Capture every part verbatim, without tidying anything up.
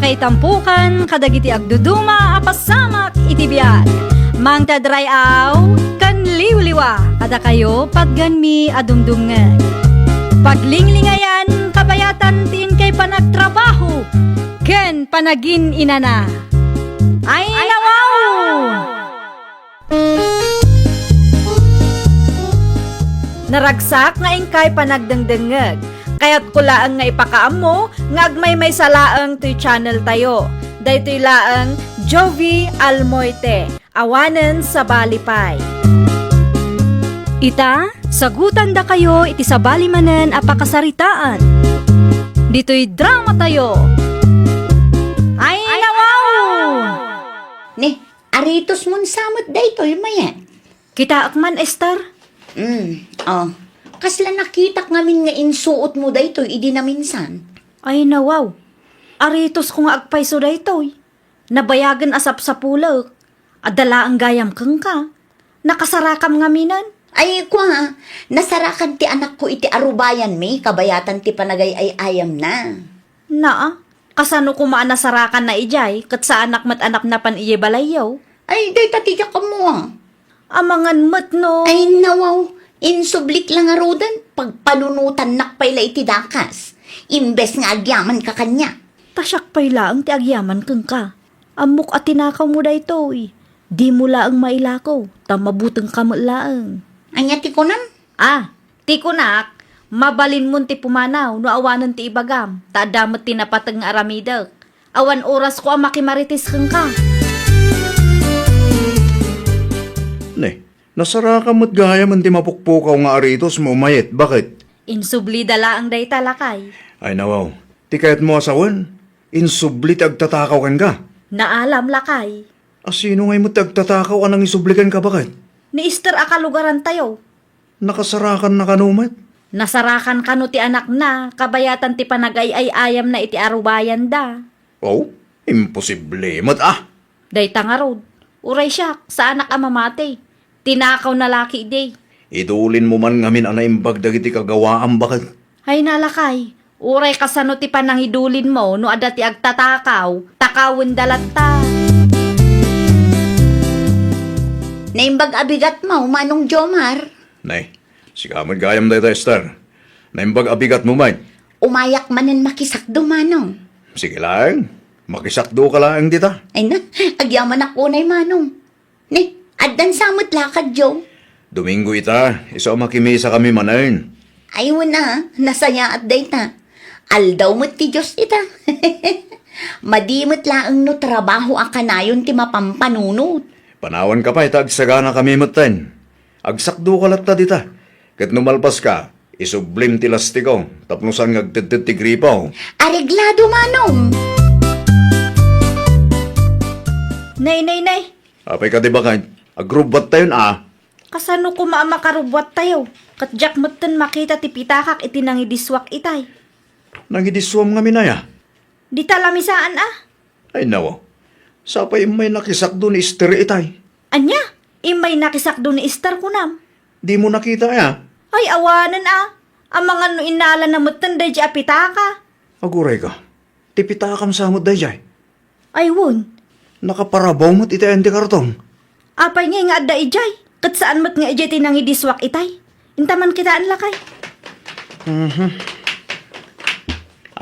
Ay tampukan kadagiti agduduma a pasamak iti biag. Mangted ray-aw ken liwliwa kadakayo patgenmi a dumdumngeg. Paglinglingayan kabayatan ti inkay panagtrabaho ken panagin-inana. Ay, nawaw! Naragsak nga inkay panagdengdengngeg. Kayatko laeng nga ipakaammo nga agmaymaysa laeng toy channel tayo. Daytoy laeng Jovi Almoite, awanen sabali pay. Ita, sagutandakayo iti sabali manen a pakasaritaan. Ditoy drama tayo. Ay, nawaw! Ni, Aritosmon sa met daytoy, Mayet? Kitaek man, Ester. Mm, oh. Kasla nakitak ngamin nga insuotmo daytoy idi naminsan. Ay, nawaw. Aritosko nga agpayso daytoy. Nabayagen a sapsapulek. Adda laeng gayam kenka. Nakasarakam ngaminen. Ay, kua, nasarakan ti anakko iti arubayanmi, kabayatan ti panagay-ay-ayamna. Naa, kasano koma a nasarakanna idiay, ket saanak met a napnapan idiay balayyo? Ay, dayta ti diak ammo, a. Amangan met no. Ay, nawaw, insublik la ngaruden, pagpanunotannak pay la iti dakas, imbes nga agyamanka kaniak. Ta siak pay laeng ti agyaman kenka. Ammok a tinakawmo daytoy. Dimo laeng mailako, ta mabutengka met laeng. Ania ti kunam? Ah, ti kunak, mabalinmon ti pumanaw no awanen ti ibagam, ta adda met ti napateg nga aramidek. Awan orasko a makimarites kenka. Ne, nasarakam met gayam ti mapukpukaw nga aritosmo, Mayet, baket? Insublida laeng dayta, lakay. Ay, nawaw. Ti kayatmo a sawen, insubli ti agtatakaw kenka. Naalam, lakay. A sino ngay met ti agtatakaw a nangisubli kenka, baket? Ni Ester a kalugarantayo. Nakasarakanna kano met? Nasarakan kano ti anakna, kabayatan ti panagay-ay-ayamna iti arubayanda. Oh, imposible met, ah! Dayta ngarud, uray siak, saanak a mamati. Tinakawna la ketdi. Idulinmo man ngamin a naimbag dagiti kagawaam, baket. Ay, nalakay, uray kasano ti panangidulinmo no adda ti agtatakaw, takawenda latta. Naimbag a bigatmo, Manong Jomar. Nay, sika met gayam dayta, Ester. Naimbag a bigatmo met. Umayak manen makisakdo, Manong. Sige laeng, makisakdoka laeng dita. Ay na, agyamanak unay, Manong. Ni, addan sa met lakadyo? Domingo ita, isu a makimisakami manen. Ay, wen a, nasayaat dayta. Aldaw met ti Dios ita. Madi met laeng no trabaho a kanayon ti mapampanunot. Panawanka pay ta agsaganakami metten. Agsakdoka latta dita. Ket no malpaska, isublim ti lastiko tapno saan nga agtedted ti gripo. Areglado, Manong! Nay, nay, nay! Apay kadi, baket? Agrubbuattayon a. Kasano koma a makarubbuattayo? Ket diak metten makita ti pitakak iti nangidissuak itay. Nangidissuam ngamin aya? Dita lamisaan a. Ay, nawa. Sapay immay nakisakdo ni Ester itay. Ania? Immay nakisakdo ni Ester kunam? Dimo nakita aya? Ay, awanen a. Amangan no innalana metten daydiay a pitaka. Agurayka. Ti pitakam sa met daydiay. Ay, wen. Nakaparabaw met iti ayan ti karton. Apay ngay nga adda idiay? Ket saan met nga idiay ti nangidissuak itay? Inta man kitaen, lakay. Mhm.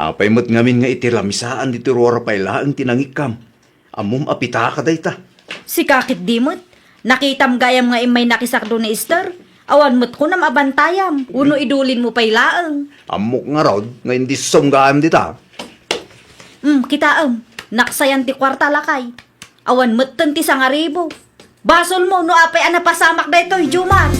Apay met ngamin nga iti lamisaan ditoy ruar pay laeng ti nangikkam? Ammom a pitaka dayta. Sika ketdi met. Nakitam gayam nga immay nakisakdo ni Ester. Awan met kunam a bantayam. Wenno idulinmo pay laeng. Ammok ngarud nga indissom gayam dita. Hmm, kitaem. Naksayan ti kuarta, lakay. Awan metten ti sangaribu. Basolmo no apay a napasamak daytoy, Jomar.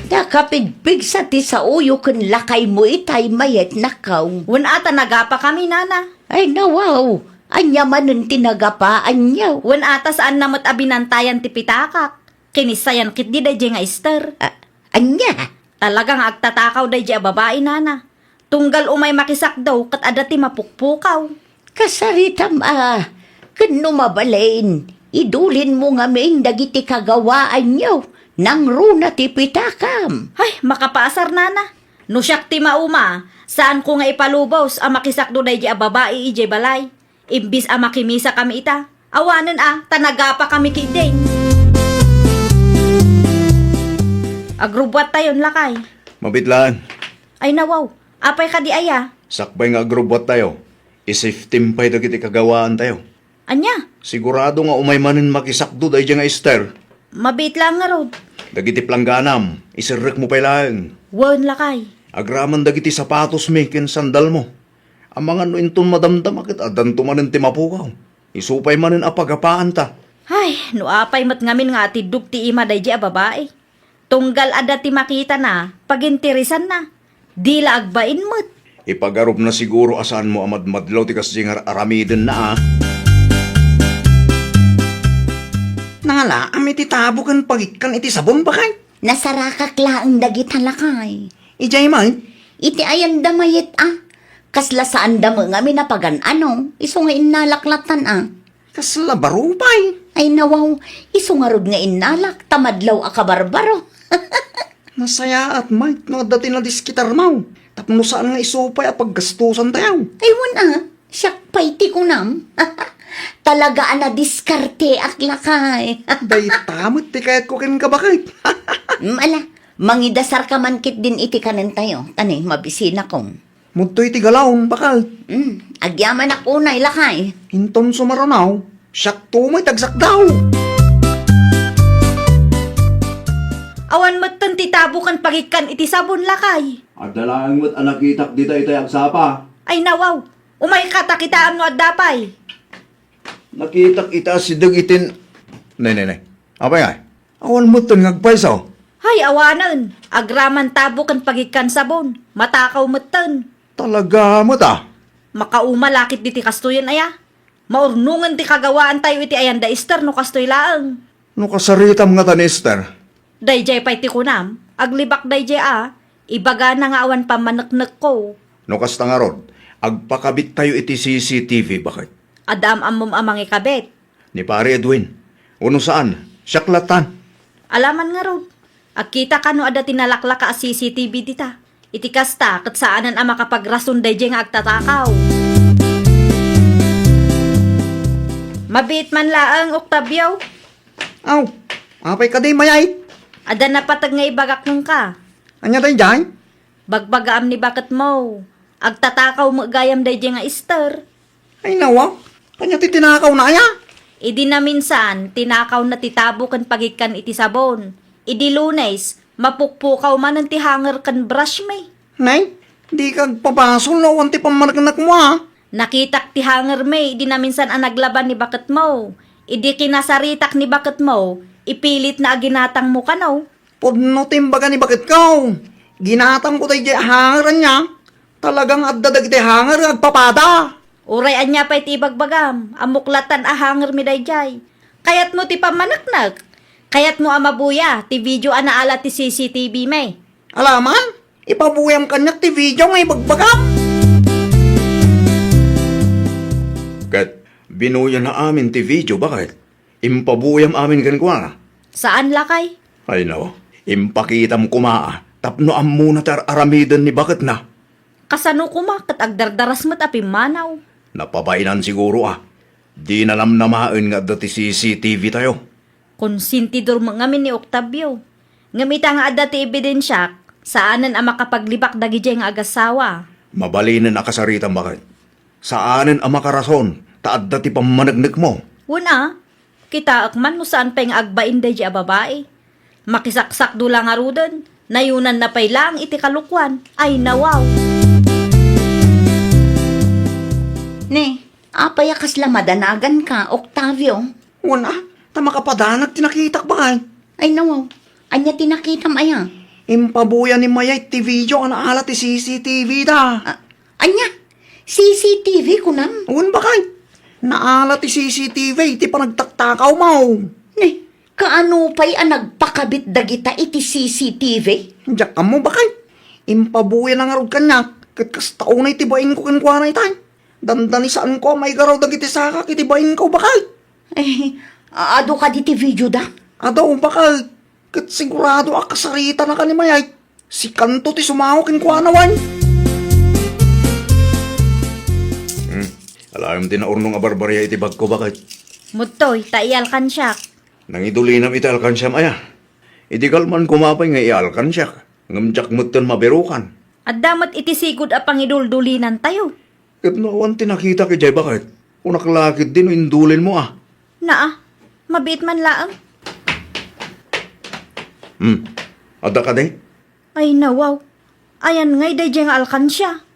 Nakapigpigsa ti saoyo ken lakaymo itay mayat nakaw. Wen a ta nagapakami, nana. Ay, nawaw. Ania manen ti nagapa, ania? Wen a ta saanna met a binantayan ti pitakak. Kinissayan ketdi daydiay nga Ester. A-, ania? Talaga nga agtatakaw daydiay a babai, nana. Tunggal umay makisakdo ket adda ti mapukpukaw. Kasaritam a, ken no mabalin, idulinmo ngamin dagiti kagawaanyo, nangruna ti pitakam. Ay, makapaasar, nana. No siak ti mauma, saanko nga ipalubos a makisakdo daydi a babai idiay balay. Imbis a makimisakami ita, awanen a, ta nagapakami ketdin. Agrubbuattayon, lakay. Mabitlaan. Ay, nawaw. Apay kadi aya? Sakbay nga agrubbuattayo, isiftim pay dagiti kagawaantayo. Ania? Sigurado nga umay manen makisakdo daydiay nga Ester. Mabiit laeng ngarud. Dagiti plangganam, iserrekmo pay laeng. Wen, lakay. Agraman dagiti sapatosmi ken sandalmo. Amangan no inton madamdama ket addanto manen ti mapukaw. Isu pay manen a pagapaanta. Ay, no apay met ngamin nga atiddog ti ima daydi a babai. Tunggal adda ti makitana, paginteresanna. Di la agbain met. Ipagarupna siguro a saanmo a madmadlaw ti kasdi nga ar-aramidenna a. Nangalaam iti tabo ken pagikkan iti sabon, bakay? Nasarakak laeng dagita, lakay. Idiay met? Iti ayanda mayat a. Kasla saanda met ngamin a pagan-ano, isu nga innalak latan a. Kasla baro pay? Ay, nawaw, isu ngarud nga innalak, ta madlaw a kabarbaro. Nasayaat, Mike, no adda ti nadiskitarmaw. Tapno saan nga isu pay a paggastusantayo. Ay, wen a, siak pay ti kunam. Talaga a nadiskarteak, lakay. Dayta met ti kayatko kenka, bakit? Mm, ala, mangidasarka man ketdin iti kanentayo, ta ne, mabisinakon. Mudtoy ti galaw, bakal. Mm, agyamanak unay, lakay. Inton sumarunaw, siakto met agsakdaw. Awan metten ti tabo ken pagikkan iti sabon, lakay. Adda laeng met a nakitak dita itay agsapa. Ay, nawaw. Umayka ta kitaem no adda pay. Nakitak ita sideg itin. Nay, nay, nay. Apay ngay? Awan metten nga agpayso. Hay, awanen. Agraman tabo ken pagikkan sabon. Matakaw metten. Talaga met a. Makauma la ketdi ti kastoyen aya. Maurnongen ti kagawaantayo iti ayanda Ester no kastoy laeng. No kasaritam ngata ni Ester. Daydiay pay ti kunam, aglibak daydiay a, ibagana nga awan pammaneknekko. No kasta ngarud, agpakabittayo iti C C T V, bakit? Adda am-ammom a mangikabit. Ni Pare Edwin. Uno saan, siak latan. Alaman ngarud. Agkitaka no adda ti nalaklaka a C C T V dita. Iti kasta, ket saanen a makapagrason daydiay nga agtatakaw. Mabiit man laeng, Octavio. Aw, apay kadi, mayay? Adda napateg nga ibagak kenka. Ania daydiay? Bagbagaam ni baketmo. Agtatakaw met gayam daydiay nga Ester. Ay, nawa, ania ti tinakawna aya? Idi naminsan, tinakawna ti tabo ken pagikkan iti sabon. Idi Lunes, mapukpukaw manen ti hanger ken brush mi. Nay, dika agpabasol no awan ti pammaneknekmo a. Nakitak ti hanger mi idi naminsan a naglaban ni baketmo. Idi kinasaritak ni baketmo, ipilitna a ginatangmo kano. Pudno ti imbaga ni baketko. Ginatangko daydiay a hanger ania. Talagang adda dagiti hanger nga agpapada. Uray ania pay ti ibagbagam, ammok latan a hanger mi daydiay. Kayatmo ti pammaneknek? Kayatmo a mabuya ti video a naala ti C C T V mi? Alaman, ipabuyam kaniak ti video nga ibagbagam. Ket binuyana amin ti video, bakit? Impabuyam amin kenkuana. Saan, lakay? Ay, no. Impakitam koma a tapno ammona ti ar-aramiden ni baketna. Kasano koma ket agdardaras met a pimmanaw? Napabainan siguro a. Dina namnamaen nga adda ti C C T V tayo. Konsentidor met ngamin ni Octavio. Ngem ita nga adda ti ebidensiak, saanen a makapaglibak dagidiay nga agassawa. Mabalinen a kasaritam, bakit? Saanen a makarason ta adda ti pammaneknekmo. Wen a, kitaek man no saan pay nga agbain daydi a babai. Makisaksakdo la ngaruden, nayunanna pay laeng iti kalokuan. Ay, nawaw! Ne, apay a kasla madanaganka, Octavio? Wen a, ta makapadanag ti nakitak, bakit? Ay, nawaw. Ania ti nakitam aya? Impabuya ni Mayay ti video a naala ti C C T V da. A-, ania? C C T V kunam? Wen, bakit? Naala ti C C T V ti panagtaktakawmo. Ne, kaano pay a nagpakabit dagita iti C C T V? Diak ammo, bakit? Impabuya na ngarud kaniak, ket kasta unay ti bainko kenkuana itay. Dandani saanko a maigaraw dagiti sakak iti bainko, bakit? Eh, adu kadi ti video da? Adu, bakit? Ket sigurado a kasaritanaka ni Mayay. Sikanto ti sumango kenkuana, wen? Hmm. Alaem ti naurnong a barbaria iti bagko, baket. Mudtoy, ta ialkansiak. Nangidulinam iti alkansiam aya? Idi kalman koma pay nga ialkansiak, ngem diak metten mabirukan. Adda met iti sigud a pangiduldulinantayo. Ket no awan ti nakitak idiay baket, kunak la ketdi no indulinmo a. Naa, mabiit man laeng. Hmm, adda kadi? Ay, nawaw. Ayan ngay daydiay nga alkansia.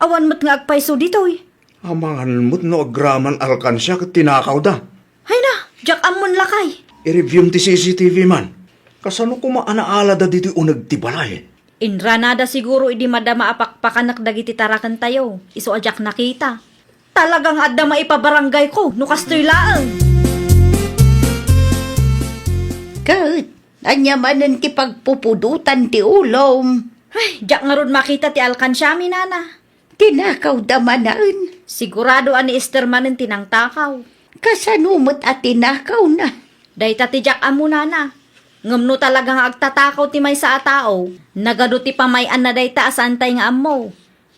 Awan met nga agpayso ditoy. Amangan met no agraman alkansia ket tinakawda. Ay na, diak ammon lakay. I-reviewm ti C C T V man. Kasano koma a naalada ditoy uneg ti balay? Inranada siguro idi madama a pakpakanek dagiti tarakentayo, isu a diak nakita. Talaga nga adda maipabarangayko no kastoy laeng. Ket, ania manen ti pagpupudotan ti ulom? Ay, diak ngarud makita ti alkansiami, nana. Tinakawda manen? Sigurado a ni Ester manen ti nangtakaw. Kasano met a tinakawna? Dayta ti diak ammo, nana. Ngem no talaga nga agtatakaw ti maysa a tao, nagadu ti pamay-anna dayta a saantay nga ammo.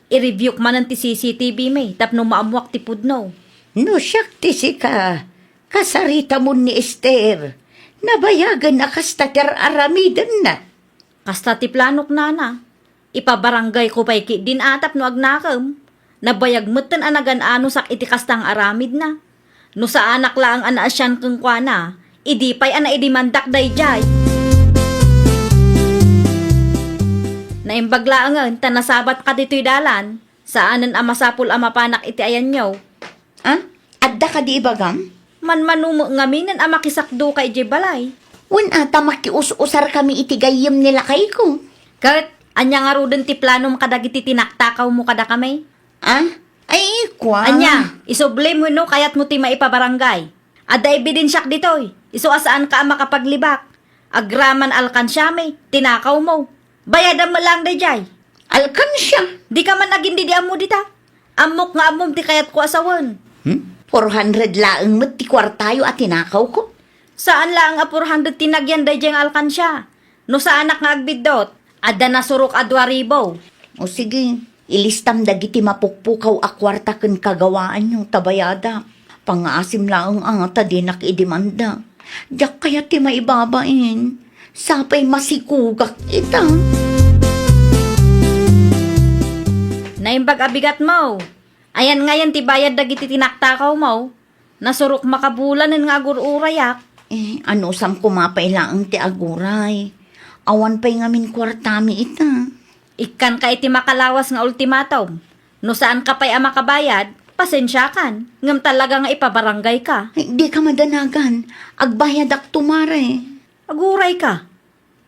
I-reviewk manen ti C C T V mi tapno maammoak ti pudno. No siak ti sika, kasaritamon ni Ester. Nabayagen a kasta ti ar-aramidenna. Kasta ti planok, nana. Ipabarangayko pay ketdin a tapno agnakem. Nabayag metten a nagan-anosak iti kasta nga aramidna. No saanak laeng a naasian kenkuana, idi pay a naidemandak daydiay. Naimbag laengen ta nasabatka ditoy dalan, saanen a masapul a mapanak iti ayanyo. Ah? Adda kadi ibagam? Manmano met ngaminen a makisakdoka idiay balay. Wen a ta makius-usarkami iti gayyem ni lakayko. Ket, ania ngaruden ti planom kadagiti tinaktakawmo kadakami? Ah? Ay, kuan. Ania, isublim wenno kayatmo ti maipabarangay? Adda ebidensiak ditoy, isu a saanka a makapaglibak. Agraman alkansiami, tinakawmo. Bayadam met laeng daydiay. Alkansia? Dika man agindidi ammo dita. Ammok nga ammom ti kayatko a sawen. Hmm? Four hundred laeng met ti kuartayo a tinakawko. Saan laeng a four hundred ti nagyan daydiay nga alkansia. No saanak nga agbiddut, adda nasurok a dua ribu. O sige, ilistam dagiti mapukpukaw a kuarta ken kagawaanyo ta bayadak. Pangngaasim laeng a ta dinak idemanda. Diak kayat ti maibabain. Sapay masikugak ita. Naimbag a bigatmo. Ayan ngayen ti bayad dagiti tinaktakawmo. Nasurok makabulanen nga agur-urayak. Eh, anusam koma pay laeng ti aguray. Awan pay ngamin kuartami ita. Ikkanka iti makalawas nga ultimatum. No saanka pay a makabayad, pasensiakan, ngem talaga nga ipabarangayka. Ay, dika madanagan. Agbayadakto, mare. Agurayka.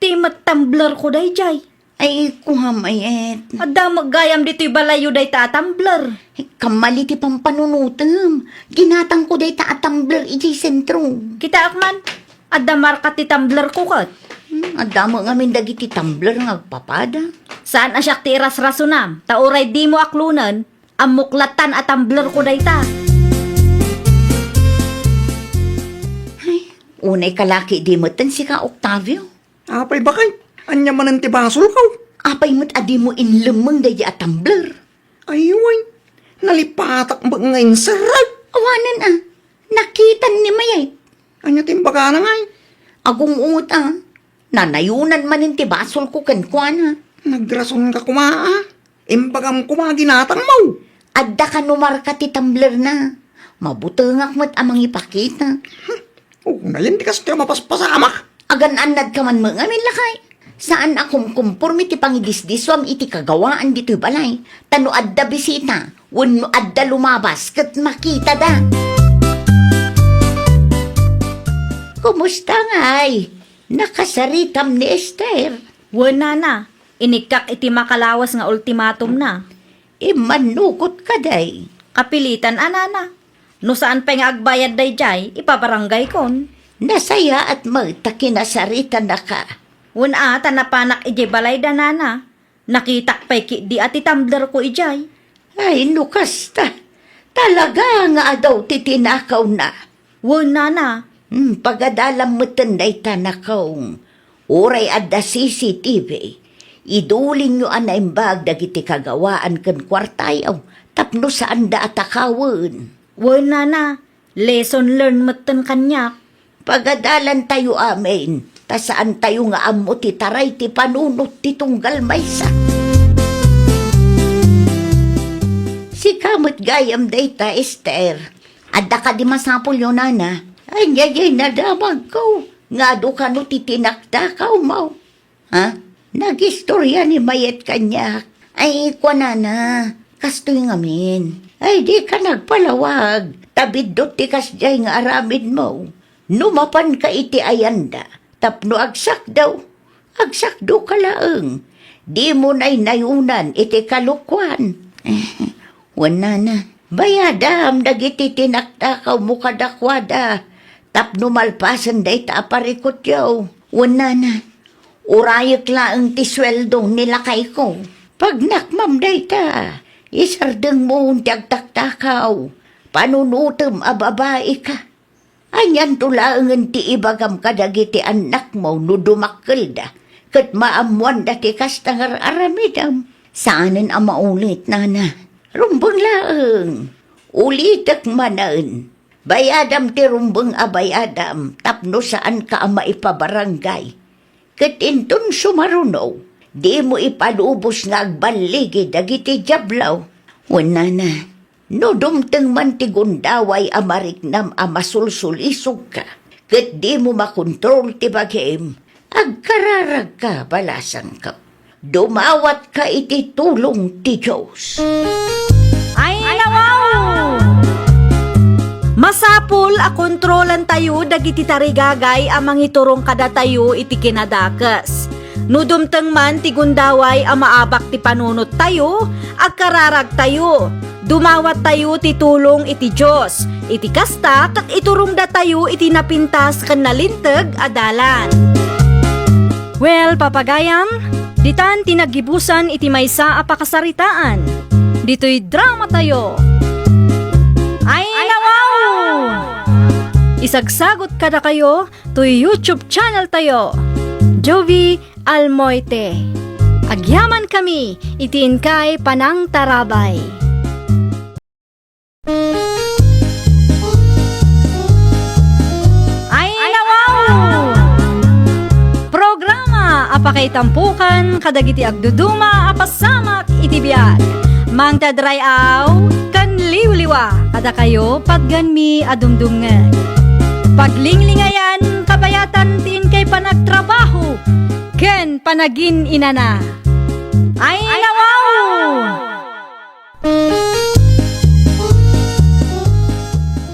Ti met tumblerko daydiay. Ay, kuam, ay, et. Adda met gayam ditoy balayyo dayta a tumbler. Ay, kammali ti pampanunotem. Ginatangko dayta a tumbler idiay sentro. Kitaak man, adda marka ti tumblerko ket. Hmm, adda met ngamin dagiti tumbler nga agpapada. Saan a siak ti irasrasonam, ta uray dimo aklonen, ammok lattan a tumblerko dayta. Ay, unay kalaki di metten sika, Octavio. Apay, baket? Ania manen ti basolko? Apay met a dimo inlemmeng daydi a tumbler? Ay, wen. Nalipatak met nga inserrek. Awanen a. Nakitan ni Mayet. Ania ti imbagana ngay? Agung-unget a. Nanayonan manen ti basolko kenkuana. Nagrasonka koma a. Imbagam koma a ginatangmo. Adda kano marka ti tumblerna. Mabutengak met a mangipakita. Hmm. Unayen ti kastoy a mapaspasamak. Agan-annadka man met ngamin, lakay. Saan a kumkumporme ti pangidisdisuam iti kagawaan ditoy balay. Ta no adda bisita, wenno adda lumabas, ket makitada. Kumusta ngay? Nakasaritam ni Ester? Wen, nana. Inikkak iti makalawas nga ultimatumna. Immannugot kadi? Kapilitan a, nana. No saan pay nga agbayad daydiay, ipabarangaykon. Nasayaat met ta kinasaritanaka. Wen a, ta napanak idiay balayda, nana. Nakitak pay ketdi a ti tumblerko idiay. Ay, no kasta, talaga nga adu ti tinakawna. Wen, nana. Hmm, pagadalam metten dayta, nakong. Uray adda C C T V, Idulinyo a naimbag dagiti kagawaan ken kuartayo tapno saanda a takawen. Wen, nana, lesson learned metten kaniak. Pagadalantayo amin, ta saantayo nga ammo ti taray ti panunot ti tunggal maysa. Sika met gayam dayta, Ester. Adda kadi masapulyo, nana? Ania diay nadamagko? Nga adu kano ti tinaktakawmo? Ha? Nagistorya ni Mayet kaniak. Ay, kuanana, kastoy ngamin. Ay, dika nagpalawag, ta biddut ti kasdiay nga aramidmo. No mapanka iti ayanda, tapno agsakdaw, agsakdoka laeng. Dimo naynayunan iti kalokuan. Wen, nana, bayadam dagiti tinaktakawmo kadakuada tapno malpasen dayta a parikutyo. Wen, nana, urayek laeng ti sueldo ni lakayko. Pagnakmam dayta, isardengmo ti agtaktakaw. Panunotem a babaika. Anianto laengen ti ibagam kadagiti annakmo no dumakkelda ket maammoanda ti kasta nga ar-aramidem? Saanen a maulit, nana. Rumbeng laeng. Ulitek manen. Bayadam ti rumbeng a bayadam tapno saanka a maipabarangay. Ket inton sumaruno, dimo ipalubos nga agballigi dagiti diablo. Wen, nana, no dumteng man ti gundaway a mariknam a masulsulisogka, ket dimo makontrol ti bagim, agkararagka, balasangko. Dumawatka iti tulong ti Dios. Ay, nawaw! Masapul a kontrolantayo dagiti tarigagay a mangiturong kadatayo iti kinadakes. No dumteng man ti gundaway a maabak ti panunottayo, agkararagtayo. Dumawattayo ti tulong iti Dios. Iti kasta, ket iturongdatayo iti napintas ken nalinteg a dalan. Well, papagayam, ditan ti naggibusan iti maysa a pakasaritaan. Ditoy dramatayo. Ay, nawaw! Isagsagot kadakayo toy YouTube channel tayo, Jovie Almoite. Agyaman kami iti inkay panangtarabay. Ay, nawaw! Programa a pakaitampokan kadagiti agduduma a pasamak iti biag. Mangted ray-aw ken liwliwa kadakayo patgenmi a dumdumngeg. Paglinglingayan, kabayatan ti inkay panagtrabaho ken panagin-inana. Ay, nawaw!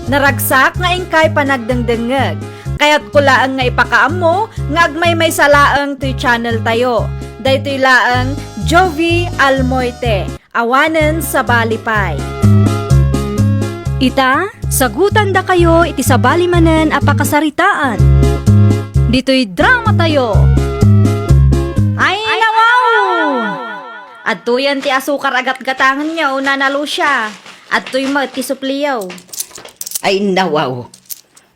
Naragsak nga inkay panagdengdengngeg. Kayatko laeng nga ipakaammo nga agmaymaysa laeng toy channel tayo. Daytoy laeng Jovie Almoite, awanen sabali pay. Ita, sagutandakayo iti sabali manen a pakasaritaan. Ditoy dramatayo. Ay, nawaw! Adtoyen ti asukar a gatgatangenyo, Nana Lucia. Adtoy met ti supliyo. Ay, nawaw.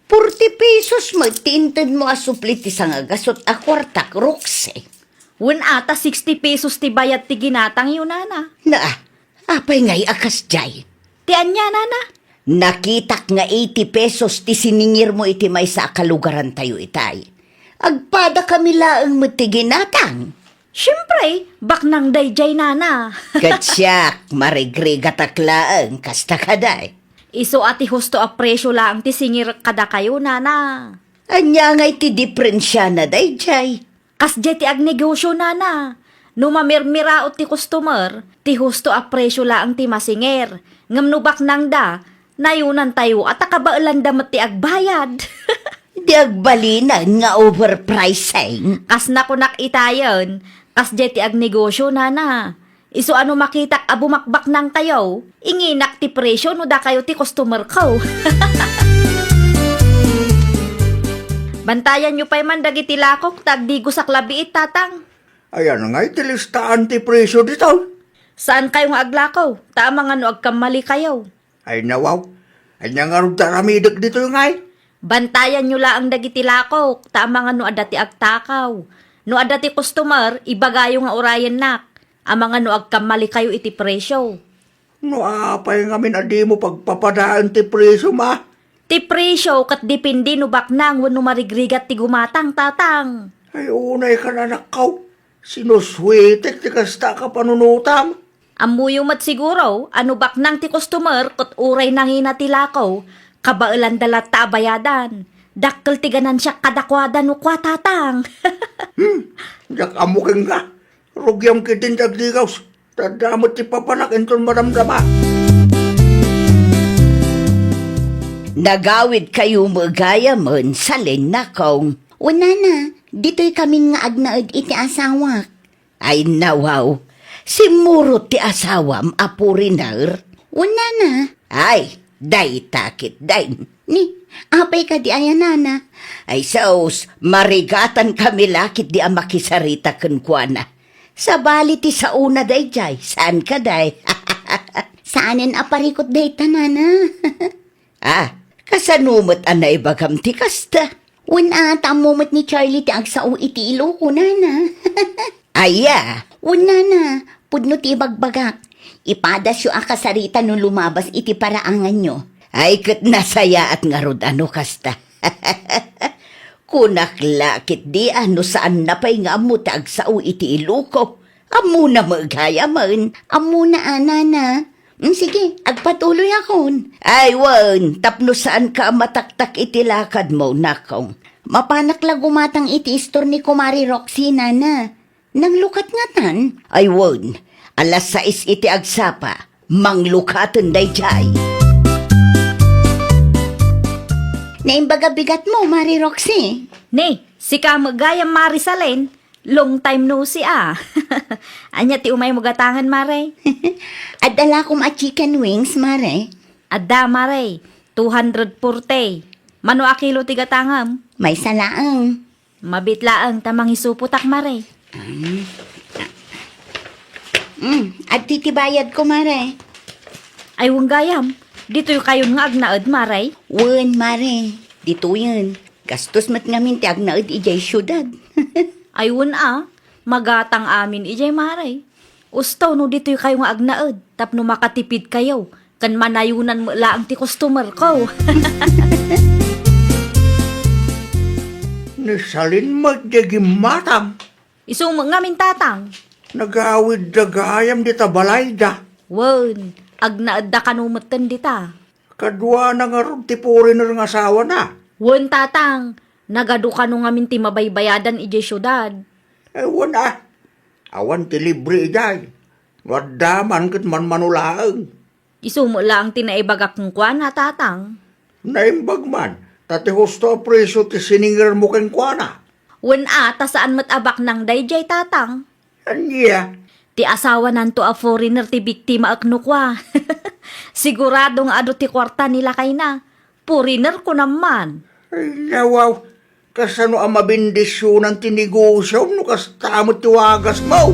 Forty pesos met ti intedmo a supli ti sangagasut a kuartak, Roxy. Wen, ata sixty pesos ti bayad ti ginatangyo, nana. Na, apay ngay a kasdiay? Ti ania, nana? Nakitak nga eighty pesos ti siningirmo iti maysa a kalugarantayo itay. Agpadakami laeng met ti ginatang. Siempre, baknang daydiay, nana. Ket siak, marigrigatak laeng, kasta kadi. Isu a ti husto a presio laeng ti singirek kadakayo, nana. Ania ngay ti diferensiana daydiay? Kasdiay ti agnegosio, nana. No mamirmiraot ti customer, ti husto a presio laeng ti masingir. Ngem no baknangda, nayunantayo a ta kabaelanda met ti agbayad. Di agbalinen nga overpricing. Kas nakunak itayen, kasdiay ti agnegosio, nana. Isu a no makitak a bumakbaknangkayo, inginak ti presio no dakayo ti customerko. Bantayanyo pay man dagiti lakok ta agdigosak labiit, tatang. Ayan ngay ti listaan ti presio ditoy. Saankayo nga aglako, ta amangan no agkammalikayo. Ay, nawaw. Ania ngarud ti aramidek ditoy ngay? Bantayanyo laeng dagiti lakok, ta amangan no adda ti agtakaw. No adda ti customer, ibagayo nga urayennak. Amangan no agkammalikayo iti presyo. No apay ngamin a dimo pagpapadaen ti presyo, ma? Ti presyo ket depende no baknang wenno marigrigat ti gumatang, Tatang. Ay, unay kan, anakko. Sinusuetek ti kasta a kapanunotam. Ammoyo met siguro a no baknang ti customer ket uray nangina ti lako, kabaelanda latta a bayadan. Dakkel ti ganansiak kadakuada no kua, Tatang. Hmm, diak ammo kenka. Rugiam ketdin ti agdigaws. Ta adda met ti papanak inton madamdama. Nagawidkayo met gayamen, Salin, nakong. Wen, nana, ditoy kamin nga agnaed iti asawak. Ay, nawaw. Simmurot ti asawam a foreigner? Wen, nana. Ay, dayta ketdin. Ni, apay kadi aya, nana? Ay, sus, marigatan kami la ketdi a makisarita kenkuana. Sabali ti saona daydiay, saan kadi? Saanen a parikut dayta, nana. Ah, kasano met a naibagam ti kasta? Wen a, ta ammo met ni Charlie ti agsao iti Iloco, nana. Aya? Wen, nana, pudno ti ibagbagak. Ipadasyo a kasarita no lumabas iti paraanganyo. Ay, ket nasayaat ngarud a no kasta. Kunak la ketdi a no saanna pay nga ammo ti agsao iti Iloco. Ammona met gayamen. Ammona a, nana. Mm, sige, agpatuloyakon. Ay, wen, tapno saanka a mataktak iti lakadmo, nakong. Mapanak la gumatang iti istor ni Kumare Roxy, nana. Nanglukat ngatan? Ay, wen, alas sais iti agsapa. Manglukaten daydiay. Naimbag a bigatmo, Mare Roxy. Ni, sika met gayam, Mare Salin. Long time no see, a. Ania ti umaymo gatangen, Mare? Adda lakom a chicken wings, Mare. Adda, Mare. Two hundred forty. Mano a kilo ti gatangem? Maysa laeng. Mabiit laeng ta mangisupotak, Mare. Mm. Mm, adtoy ti bayadko, Mare. Ay, wen gayam. Ditoykayon nga agnaed, Mare? Wen, Mare. Ditoyen. Gastos met ngamin ti agnaed idiay siudad. Ay, wen a, magatang amin idiay, Mare. Usto no ditoykayo nga agnaed tapno makatipidkayo ken manayonan met laeng ti customerko. Ni Salin met diay gimmatang. Isu met ngamin, Tatang. Nagawidda gayam dita balayda. Wen, agnaedda kano metten dita. Kaduana ngarud ti foreigner nga asawana? Wen, Tatang. Nagadu kano ngamin ti mabaybayadan idiay siudad. Eh, wen a. Awan ti libre idiay. No adda man ket manmano laeng. Isu met laeng ti naibagak kenkuana, Tatang. Naimbag man, ta ti husto a presyo ti siningermo kenkuana. Wen a, ta saan met a baknang daydiay, Tatang. Ania? Ti asawananto a foreigner ti biktimaek no kua. Sigurado nga adu ti kuarta ni lakayna. Foreigner, kunam man. Ay, nawaw, kasano a mabendisionan ti negosiom no kasta met ti wagasmo?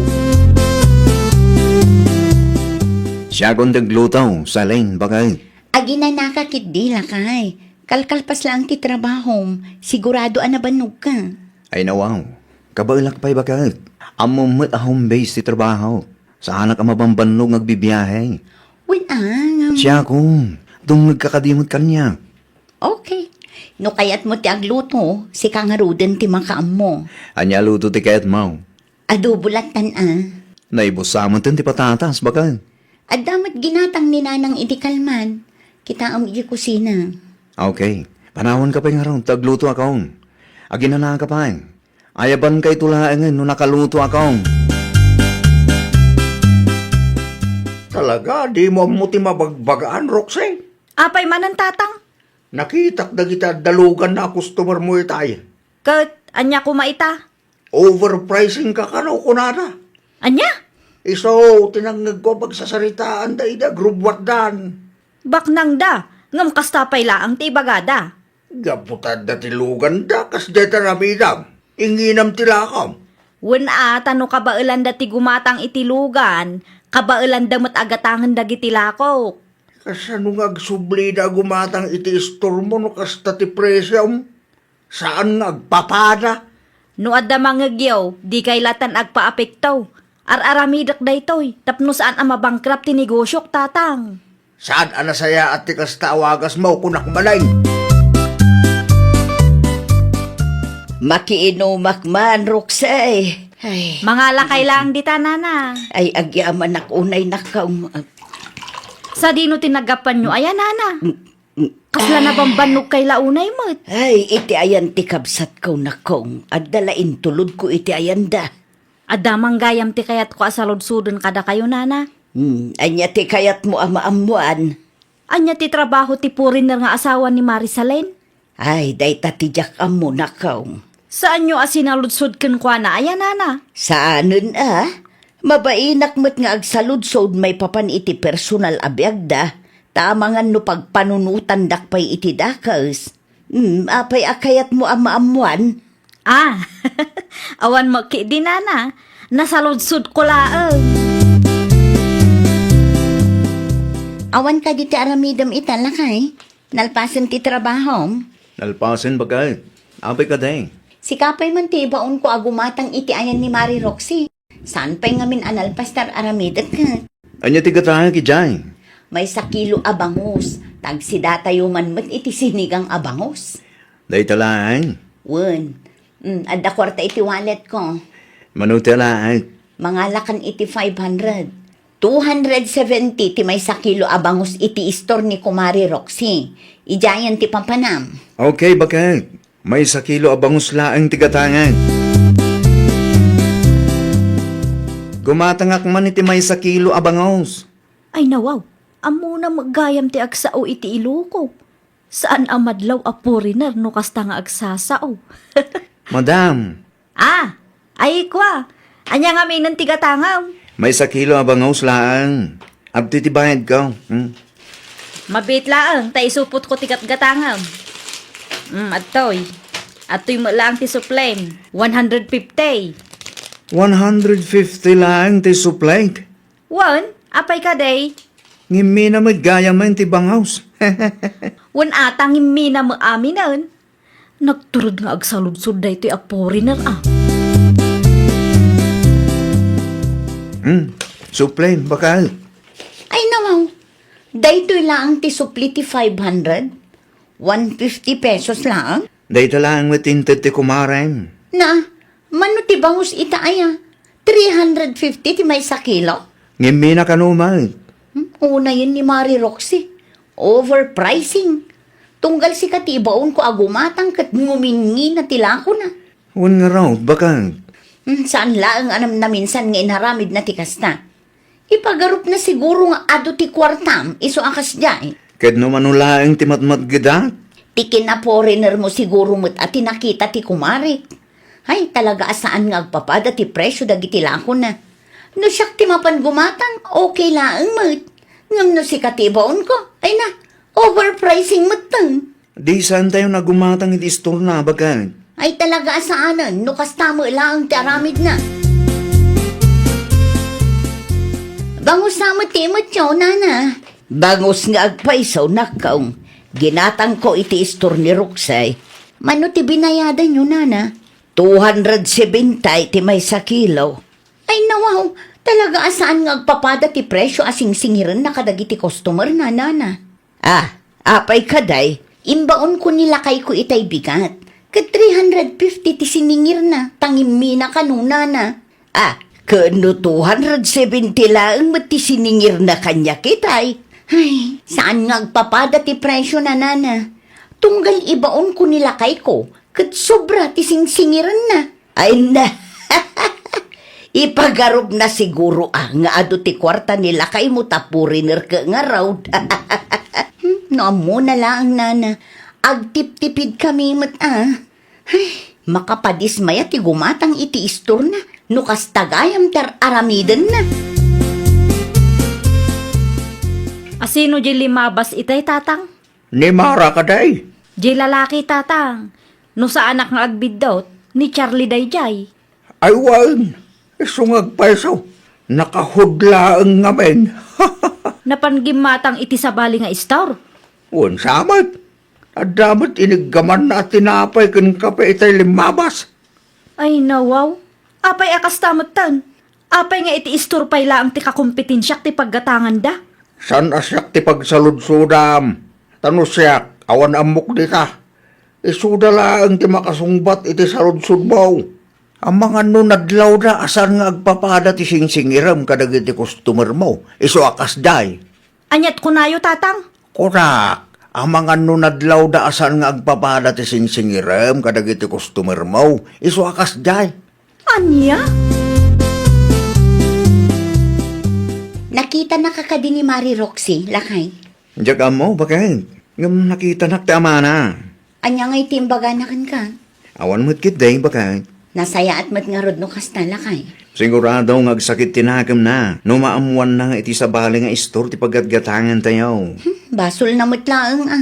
Siakon ti agluto, Salin, baket. Aginanaka ketdi, lakay. Kalkalpas laeng ti trabahom, sigurado a nabannogka. Ay, nawaw. Kabaelak pay, baket. Ammom met a home base ti trabaho. Saanak a mabambannog nga agbibiahe. Wen a, ngem. Siakon, dumngegka kadi met kaniak. Okay. No kayatmo ti agluto, sika ngaruden ti makaammo. Ania a luto ti kayatmo? Adobo lattan a. Naibusa metten ti patatas, baket. Adda met ginatang ni Nanang idi kalman. Kitaem idiay kusina. Okay. Panawanka pay ngarud ta aglutoakon. Aginanaka pay. Ayabankayto laengen no nakalutoakon. Talaga, dimo ammo ti mabagbagaan, Roxy? Apay manen, Tatang? Nakitak dagiti adda luganna a customermo itay. Ket ania koma ita? Overpricing ka kano, kunada. Ania? Isu ti nangngegko a pagsasaritaanda idi agrubbuatdan. Baknangda, ngem kasta pay laeng ti ibagada. Gapu ta adda ti luganda, kasdiay ti aramidam. Inginam ti lakam. Wen a, ta no kabaelanda ti gumatang iti lugan, kabaelanda met a gatangen dagiti lakok. Kasano nga agsublida a gumatang iti istormo no kasta ti presiom? Saan nga agpapada? No adda mangngegyo, dikay latan agpaapekto. Ar-aramidek daytoy, tapno saan a mabankrupt ti negosiok, Tatang. Saan a nasayaat ti kasta a wagasmo, kunak manen. Makiinumak man, Roxy. Ay. Mangalakay laeng dita, Nana. Ay, agyamanak unay, nakong. Sadino ti naggapuanyo aya, Nana? Mm, mm. Kasla nabambannogkay la unay met. Ay, iti ayan ti kabsatko, nakong. Adda la intulodko iti ayanda. Adda man gayam ti kayatko a saludsoden kadakayo, Nana. Hmm, ania ti kayatmo a maammoan? Ania ti trabaho ti foreigner nga asawa ni Marisalen? Ay, dayta ti diak ammo, nakong. Saanyo a sinaludsod kenkuana aya, Nana? Saanen a. Mabainak met nga agsaludsod maipapan iti personal a biagda, ta amangan no pagpanunotandak pay iti dakes. Hmm, apay a kayatmo a maammoan? Ah, awan met ketdi, Nana. Nasaludsodko laeng. Awan kadi ti aramidem ita, lakay? Nalpasen ti trabahom? Nalpasen, baket. Apay kadi? Sika pay man ti ibaonko a gumatang iti ayan ni Mari Roxy. Saan pay ngamin a nalpas ti ar-aramidek ket? Ania ti gatangek idiay? Maysa kilo a bangus. Tagsidatayo man met iti sinigang a bangus. Dayta laeng? Wen. Mm, adda kuarta iti walletko. Mano ti alaek? Mangalakan iti five hundred. Two hundred seventy ti maysa kilo a bangus iti istor ni Kumari Roxy. Idiayen ti papanam. Okay, baket. Maysa kilo a bangus laeng ti gatangek. Gumatangak man iti maysa kilo a bangus. Ay, nawaw. Ammona met gayam ti agsao iti iloko. Saan a madlaw a foreigner no kasta nga agsasao. Madam. Ah, ay, kua. Ania ngaminen ti gatangem? Maysa kilo a bangus laeng. Adtoy ti bayadko. Hmm? Mabiit laeng, ta isupotko ti gatgatangem. Hmm, adtoy. Adtoy met laeng ti suplem. One hundred fifty. One hundred fifty laeng ti suplem? Wen, apay kadi? Ngimmina met gayam ti bangus. Wen ata ngimmina met aminen. Nagturod nga agsaludsod daytoy a foreigner, ah. Hmm, suplem, baket. Ay, nawaw. Daytoy laeng ti supli ti five hundred? One fifty pesos laeng? Dayta laeng met inted ti kumarem. Na, mano ti bangus ita aya? Three hundred fifty ti maysa kilo? Ngimmina kano met. Hmm? Unayen ni Mari Roxy. Overpricing. Tunggal sika ti ibaonko a gumatang ket nguminngina ti lakona. Wen ngarud, baket. Hmm, saan laeng a namnaminsan nga inaramidna ti kasta. Ipagarupna siguro nga adu ti kuartam isu a kasdiay. Ket no mano laeng ti matmatgedak? Ti kina-foreigner mo siguro met a ti nakita ti kumarek. Ay, talaga a saan nga agpapada ti presio dagiti lakona. No siak ti mapan gumatang, okay laeng met. Ngem no sika ti ibaonko, ay na, overpricing metten. Di saantayon a gumatang iti istorna, baket. Ay, talaga a saanen, no kasta met laeng ti aramidna. Bangus sa met ti imetyo, nana. Bangus nga agpayso, nakkaw. Ginatangko iti istor ni Roxy. Mano ti binayadanyo, nana? Two hundred seventy ti maysa kilo. Ay, nawaw, talaga a saan nga agpapada ti presio a singsingirenna kadagiti customer na, nana. Ah, apay kadi? Imbaonko ni lakayko itay bigat. Ket three hundred fifty ti siningirna, ta ngimmina kano, nana. Ah, ket no two hundred seventy laeng met ti siningirna kaniak itay? Ay, saan nga agpapada ti presio na, nana. Tunggal ibaonko ni lakayko, ket sobra ti singsingirenna. Ay na, ipagarupna siguro, ah, nga adu ti kuarta ni lakaymo ta foreigner ket ngarud. Hmm, no ammona laeng, nana, agtiptipidkami met, ah. Ay, makapadismaya ti gumatang iti istorna no kasta gayam ti ar-aramidenna. Asino di limabas itay, tatang? Ni Mara kadi? Di lalaki, tatang. No saanak nga agbiddut, ni Charlie daydiay. Ay wen, isu nga agpayso, nakahudlaeng ngamin. Napan gimmatang iti sabali nga istor? Wen sa met, adda met iniggamanna a tinapay ken kape itay limmabas. Ay, nawaw. Apay a kasta metten? Apay nga iti istor pay laeng ti kakompetensiak ti paggatanganda? Saan a siak ti pagsaludsodam. Ta no siak, awan ammok dita. Isuda laeng ti makasungbat iti saludsodmo. Amangan no nadlawda a saan nga agpapada ti singsingirem kadagiti customer mo, isu a kasdiay. Aniat kunayo, Tatang? Kunak, amangan no nadlawda a saan nga agpapada ti singsingirem kadagiti customer mo, isu a kasdiay. Ania? Nakitanaka kadi ni Mari Roxy, lakay? Diak ammo, baket. Ngem nakitanak ti amana. Ania ngay ti imbagana kenka? Awan met ketdi, baket. Nasayaat met ngarud no kasta, lakay. Sigurado nga agsakit ti nakemna no maammoanna nga iti sabali nga istor ti paggatgatangantayo. Hmm, basolna met laeng a.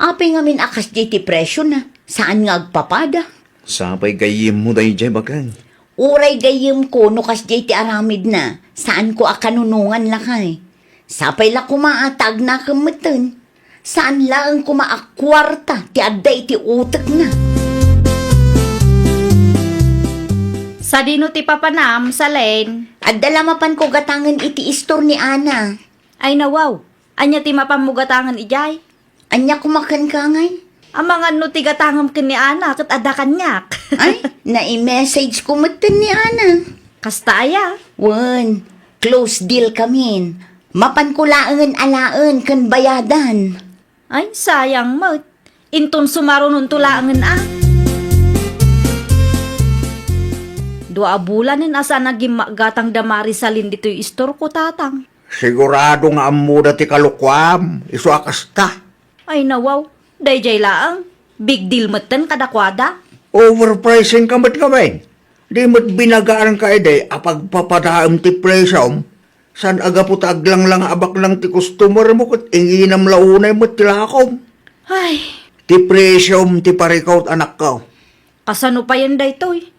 Apay ngamin a kasdiay ti presiona? Saan nga agpapada? Sapay gayyemmo daydiay, baket. Uray gayyemko no kasdiay ti aramidna, saanko a kanunongan, lakay. Sapay la koma a ta agnakem metten. Saan laeng koma a kuarta ti adda iti utekna. Sadino ti papanam, Salen? Adda la mapanko gatangen iti istor ni Ana. Ay, nawaw. Ania ti mapanmo gatangen idiay? Ania koma kenka ngay? Amangan no ti gatangem ken ni Ana ket adda kaniak. Ay, nai-message ko metten ni Ana. Kasta aya? Wen, close deal kamin. Mapanko laengen alaen ken bayadan. Ay, sayang met. Inton sumarunonto laengen a. Dua a bulanen a saan a gimmagatang da Marisalin ditoy istorko, Tatang. Sigurado nga ammoda ti kalokuam, isu a kasta. Ay, nawaw, daydiay laeng. Big deal metten kadakuada. Overpricing ka met ngamin. Di met binagaanka idi a pagpapadaem ti presiom, saan a gapu ta aglanglanga a baknang ti customer mo ket inginam la unay met ti lakom. Ay. Ti presiom ti parikut, anakko. Kasano payen daytoy?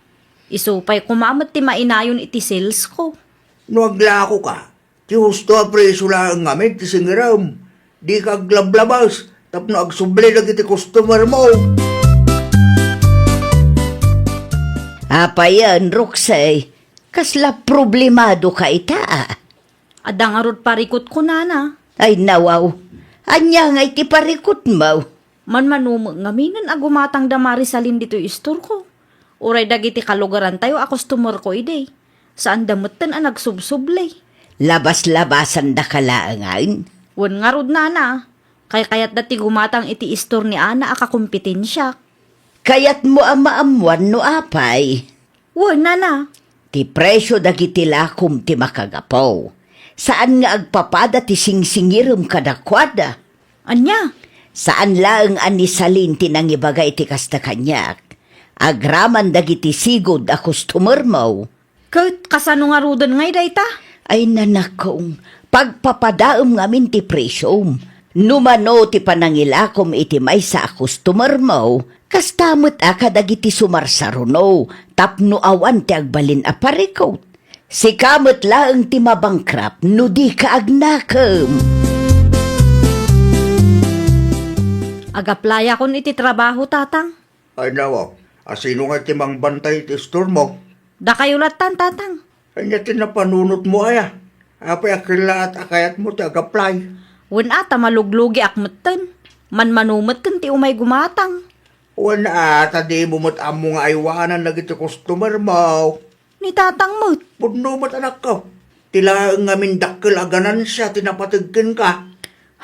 Isu pay koma met ti mainayon iti sales ko. No aglakoka, ti husto a presio laeng ngamin ti singirem. Dika aglablabas tapno agsubli dagiti customer mo. Apayen, Roxy? Kasla problemado ka ita? Adda ngarud parikutko, Nana. Ay, nawaw. Ania ngay ti parikutmo? Manmano met ngaminen a gumatang da Marisalin ditoy istorko. Uray dagiti kalugarantayo a customerko idi. Saanda metten a nagsubsubli. Labaslabasandaka laengen? Wen ngarud, Nana. Kaykayatda ti gumatang iti istor ni Ana a kakompetensiak. Kayatmo a maammuan no apay? Wen, Nana. Ti presio dagiti lakom ti makagapu. Saan nga agpapada ti singsingirem kadakuada. Ania? Saan laeng a ni Salin ti nangibaga iti kasta kaniak. Agraman dagiti sigud a customermo. Ket kasano ngaruden ngay dayta? Ay, nanakong, pagpapadaem ngamin ti presiom. No mano ti panangilakom iti maysa a customermo, kasta met a kadagiti sumarsaruno tapno awan ti agbalin a parikut. Sika met laeng ti mabankrupt no dika agnakem. Agaplayakon iti trabaho, Tatang. Ay, nawa, asino nga ti mangbantay iti istormo? Dakayo lattan, Tatang. Ania ti napanunotmo aya? Apay a kellaat a kayatmo ti agaplay? Wen a, ta maluglugiak metten. Manmano metten ti umay gumatang. Wen a, ta dimo met ammo nga aywanan dagiti customermo. Ni Tatang met. Pudno met, anakko. Ti laeng ngamin dakkel a ganansia ti napateg kenka.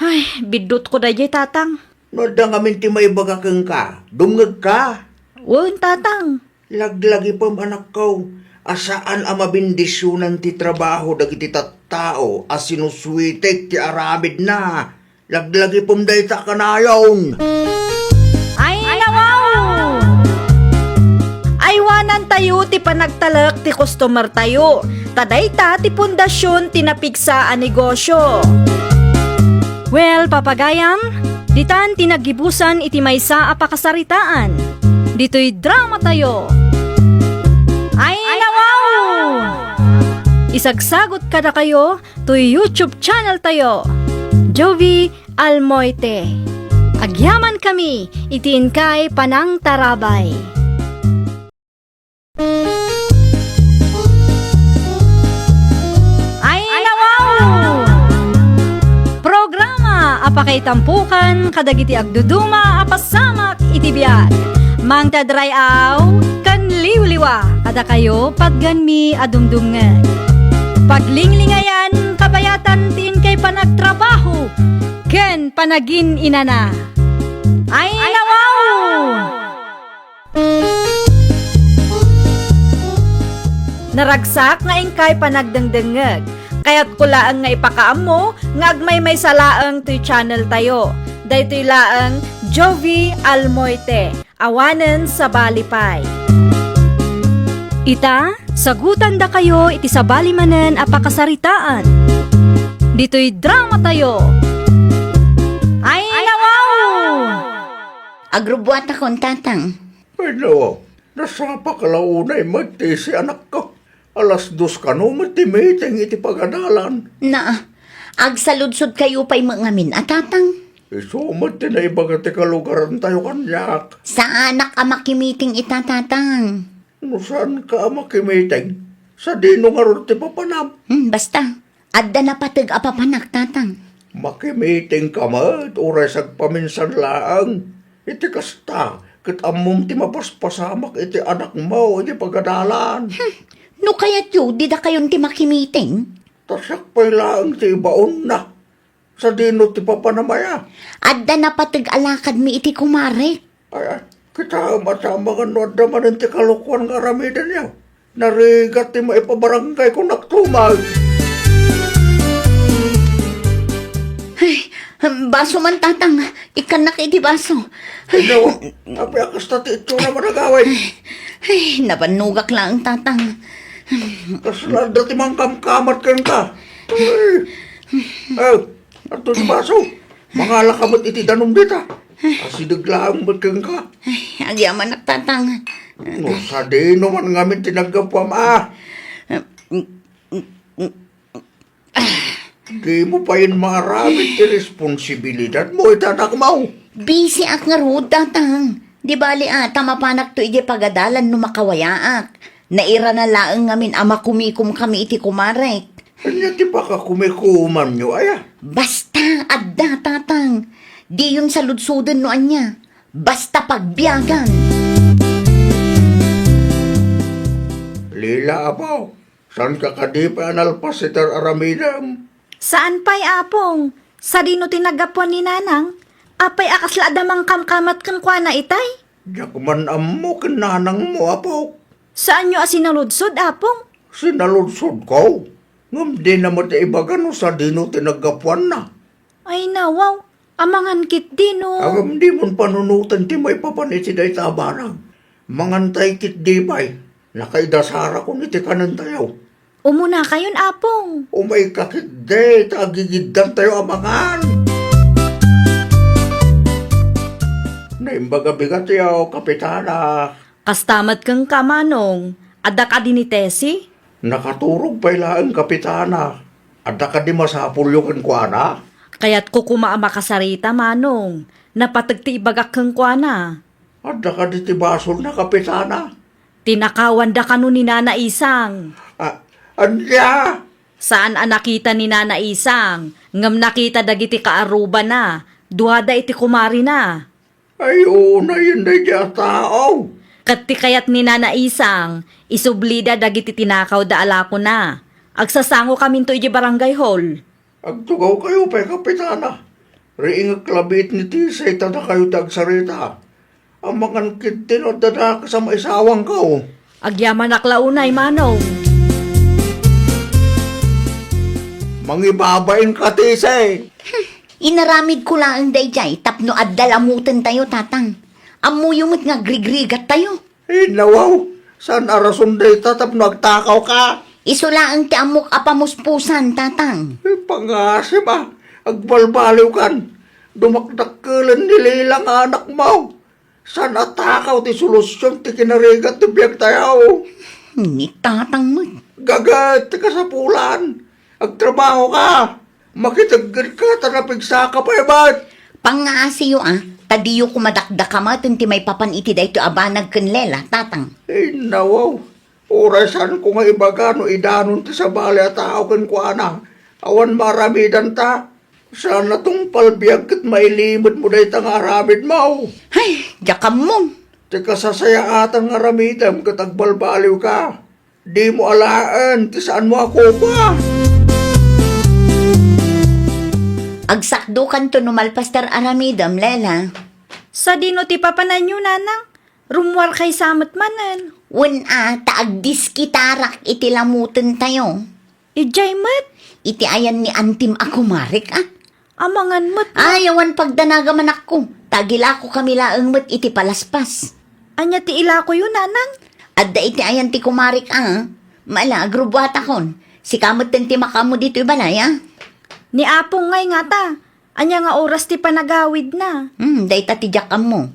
Ay, biddutko daydiay, Tatang. No adda ngamin ti maibaga kenka, dumngegka. Wen, Tatang. Laglagipem, anakko, a saan a mabendisionan ti trabaho dagiti tattao a sinusuitek ti aramidna. Laglagipem dayta kanayon. Ay, nawaw! Aywanantayo ti panagtalek ti customertayo, ta dayta ti pundasyon ti napigsa a negosyo. Well, papagayam, ditan ti naggibusan iti maysa a pakasaritaan. Ditoy dramatayo. Ay, nawaw! Isagsagot kadakayo toy YouTube channel tayo, Jovie Almoite. Agyamankami iti inkay panangtarabay. Ay tampukan kadagiti agduduma a pasamak iti biag. Mangted ray-aw ken liwliwa kadakayo patganmi a dumdumngeg. Paglinglingayan kabayatan ti inkay panagtrabaho ken panagin-inana. Ay, nawaw! Naragsak nga inkay panagdengdengngeg. Kayatko laeng nga ipakaammo nga agmaymaysa laeng toy channel tayo. Daytoy laeng Jovi Almoite, awanen sabali pay. Ita, sagutandakayo iti sabali manen a pakasaritaan. Ditoy drama tayo. Ay, nawaw! Agrubbuatakon, Tatang. Ay, nawaw, nasapaka la unay met ti si anakko. Alas dos kano met ti meeting iti pagadalan. Na, agsaludsodkayo pay met ngamin a, Tatang. Isu met ti naibaga ti kalugarantayo kaniak. Saanak a makimiting ita, Tatang. No saanka a makimiting, sadino ngarud ti papanam? Hmm, basta. Adda napateg a papanak, Tatang. Makimitingka met, uray sagpaminsan laeng. Iti kasta, ket ammom ti mapaspasamak iti anakmo iti pagadalan. Hmm. No kayatyo, didakayon ti makimiting? Ta siak pay laeng ti ibaonna. Sadino ti papanam aya? Adda napateg a lakadmi iti kumarek. Ay, ay, kitaem a ta amangan no adda manen ti kalokuan nga aramidenyo. Narigat ti maipabarangayko naktumaw. Ay, baso man, Tatang. Ikkannak iti baso. Ay, nawa, apay a kasta ti itsura man agawid? Ay, nabannogak laeng, Tatang. Kasla adda ti mangkamkamat kenka. Ay, ay, adto ti baso. Mangalaka met iti danum dita. Asideg laeng met kenka. Ay, agyamanak, Tatang. No sadino man ngamin ti naggapuam, a? Dimo payen maaramid ti responsibilidadmo iti anakmo. Bisiak ngarud, Tatang. Di bali a, ta mapanakto idiay pagadalan no makawayaak. Nairana laeng ngamin a makumikomkami iti kumarek. Ania ti pakakumikomanyo, aya? Basta, adda, Tatang. Diyon saludsoden no ania. Basta pagbiagan. Lila, apo, saanka kadi pay a nalpas iti ar-aramidem? Saan pay, Apong. Sadino ti naggapuan ni Nanang? Apay a kasla adda mangkamkamat kenkuana itay? Diak man ammo ken nanangmo, apok. Saanyo a sinaludsod, Apong? Sinaludsodko. Ngem dina met ibaga no sadino ti naggapuanna. Ay, nawaw. Amangan ketdi no. Ngem dimon panunoten ti maipapan iti dayta a banag. Mangantay ketdi pay. Nakaidasarakon iti kanentayo. Umunakayon, Apong. Umayka ketdi ta agigiddantayo a mangan. Naimbag a bigatyo, Kapitana. Kasta met kenka, Manong. Adda kadi ni Tessie? Nakaturog pay laeng, Kapitana. Adda kadi masapulyo kenkuana? Kayatko koma a makasarita, Manong. Napateg ti ibagak kenkuana. Adda kadi ti basolna, Kapitana? Tinakawanda kano ni Nana Isang. A-, ania? Saan a nakita ni Nana Isang, ngem nakita dagiti kaarrubana, duada iti kumarina. Ay, unayen daydiay a tao. Ket ti kayat ni Nana Isang, isublida dagiti tinakawda a lakona. Agsasangokaminto idiay barangay hall. Agtugawkayo pay, Kapitana. Riingek labiit ni Tisay ta dakayo ti agsarita. Amangan ketdi no adda dakes a maisawangko. Agyamanak la unay, Manong. Mangibabain ka, Tisay. Hmm, inaramidko laeng daydiay tapno adda lamutentayo, Tatang. Ammoyo met nga agrigrigattayo. Ay, nawaw, saan a rason dayta tapno agtakawka? Isu laeng ti ammok a pamuspusan, Tatang. Ay, pangasem a, agbalbaliwkan. Dumakdakkelen ni Lila nga anakmo. Saan a takaw ti solusion ti kinarigat ti biagtayo? Ni Tatang met. Gaget ti kasapulan. Agtrabahoka. Makiteggedka ta napigsaka pay met. Pangngaasiyo a, ta diyo koma dakdakamaten ti maipapan iti daytoy a banag ken Lela, Tatang. Ay, nawaw. Uray saanko nga ibaga no idanon ti sabali a tao kenkuana. Awan maaramidanta. Saan a tungpal biag ket mailimedmo dayta nga aramidmo. Ay, diak ammo. Ti kasasayaatan nga aramidem ket agbalbaliwka. Dimo alaen ti saanmo a kopa. Agsakdokanto no malpas ti ar-aramidem, Lela. Sadino ti papananyo, Nanang? Rummuarkay sa met manen. Wen a, ta agdiskitarak iti lamutentayo. Idiay met? Iti ayan ni antim a kumarek, a? Amangan met, a? Ay, awan pagdanaga, manakko. Ta agilakokami laeng met iti palaspas. Ania ti ilakoyo, Nanang? Adda iti ayan ti kumarek, a? Mala, agrubbuatakon. Sika metten ti makaammo ditoy balay, a? Ni Apong ngay ngata. Ania nga oras ti panagawidna? Hmm, dayta ti diak ammo.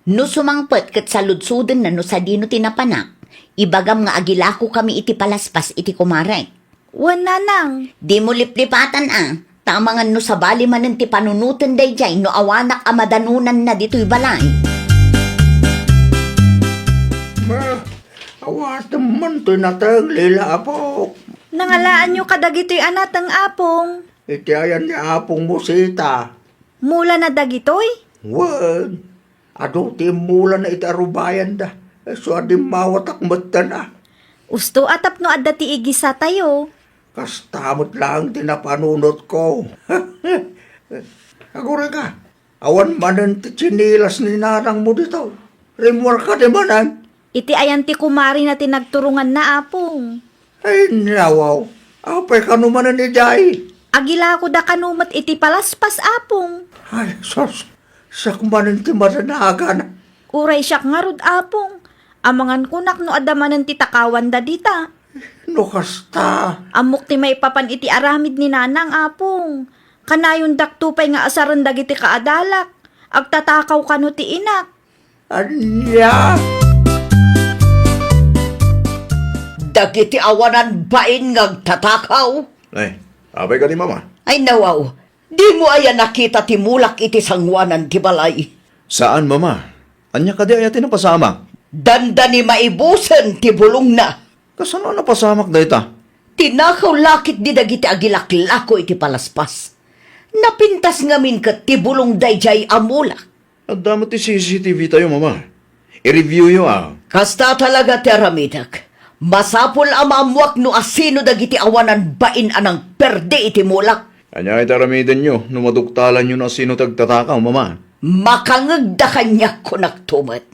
No sumangpet ket saludsodenna no sadino ti napanak, ibagam nga agilakokami iti palaspas iti kumarek. Wen, Nanang. Dimo liplipatan, a, ta amangan no sabali manen ti panunoten daydiay no awanak a madanonanna ditoy balay. Ma, awatem man toy nateng, Lela, Apok. Nangalaanyo kadagitoy a nateng, Apong? Iti ayan ni Apongmo, Sita. Mulana dagitoy? Wen, adu ti immulana iti arubayanda. Isu a dimmawatak metten, a. Usto a tapno adda ti igisatayo. Kasta met laeng ti napanunotko. Agurayka, awan manen ti tsinilas ni nanangmo ditoy. Rimmuar kadi manen? Iti ayan ti kumarina ti nagturonganna, Apong. Ay, nawaw. Apay kano manen idiay? Agilakoda kano met iti palaspas, Apong. Ay, sus. Siak manen ti madanagana. Uray siak ngarud, Apong. Amangan kunak no adda manen ti takawanda dita. No kasta. Ammok ti maipapan iti aramid ni Nanang, Apong. Kanayondakto pay nga asaren dagiti kaadalak. Agtatakaw kano ti inak. Ania? Dagiti awanan bain nga agtatakaw? Ay, apay kadi, Mama? Ay, nawaw. Dimo aya nakita ti mulak iti sangoanan ti balay? Saan, Mama. Ania kadi aya ti napasamak? Dandani maibusen ti bulongna. Kasano a napasamak dayta? Tinakaw la ketdi dagiti agilaklako iti palaspas. Napintas ngamin ket ti bulong daydiay a mulak. Adda met ti C C T V tayo, Mama. I-review yo, a. Kasta talaga ti aramidek. Masapul a maammuak no asino dagiti awanan bain a nangperdi iti mulak. Ania iti aramidenyo no maduktalanyo no asino ti agtatakaw, Mama? Makangegda kaniak, kunakto met.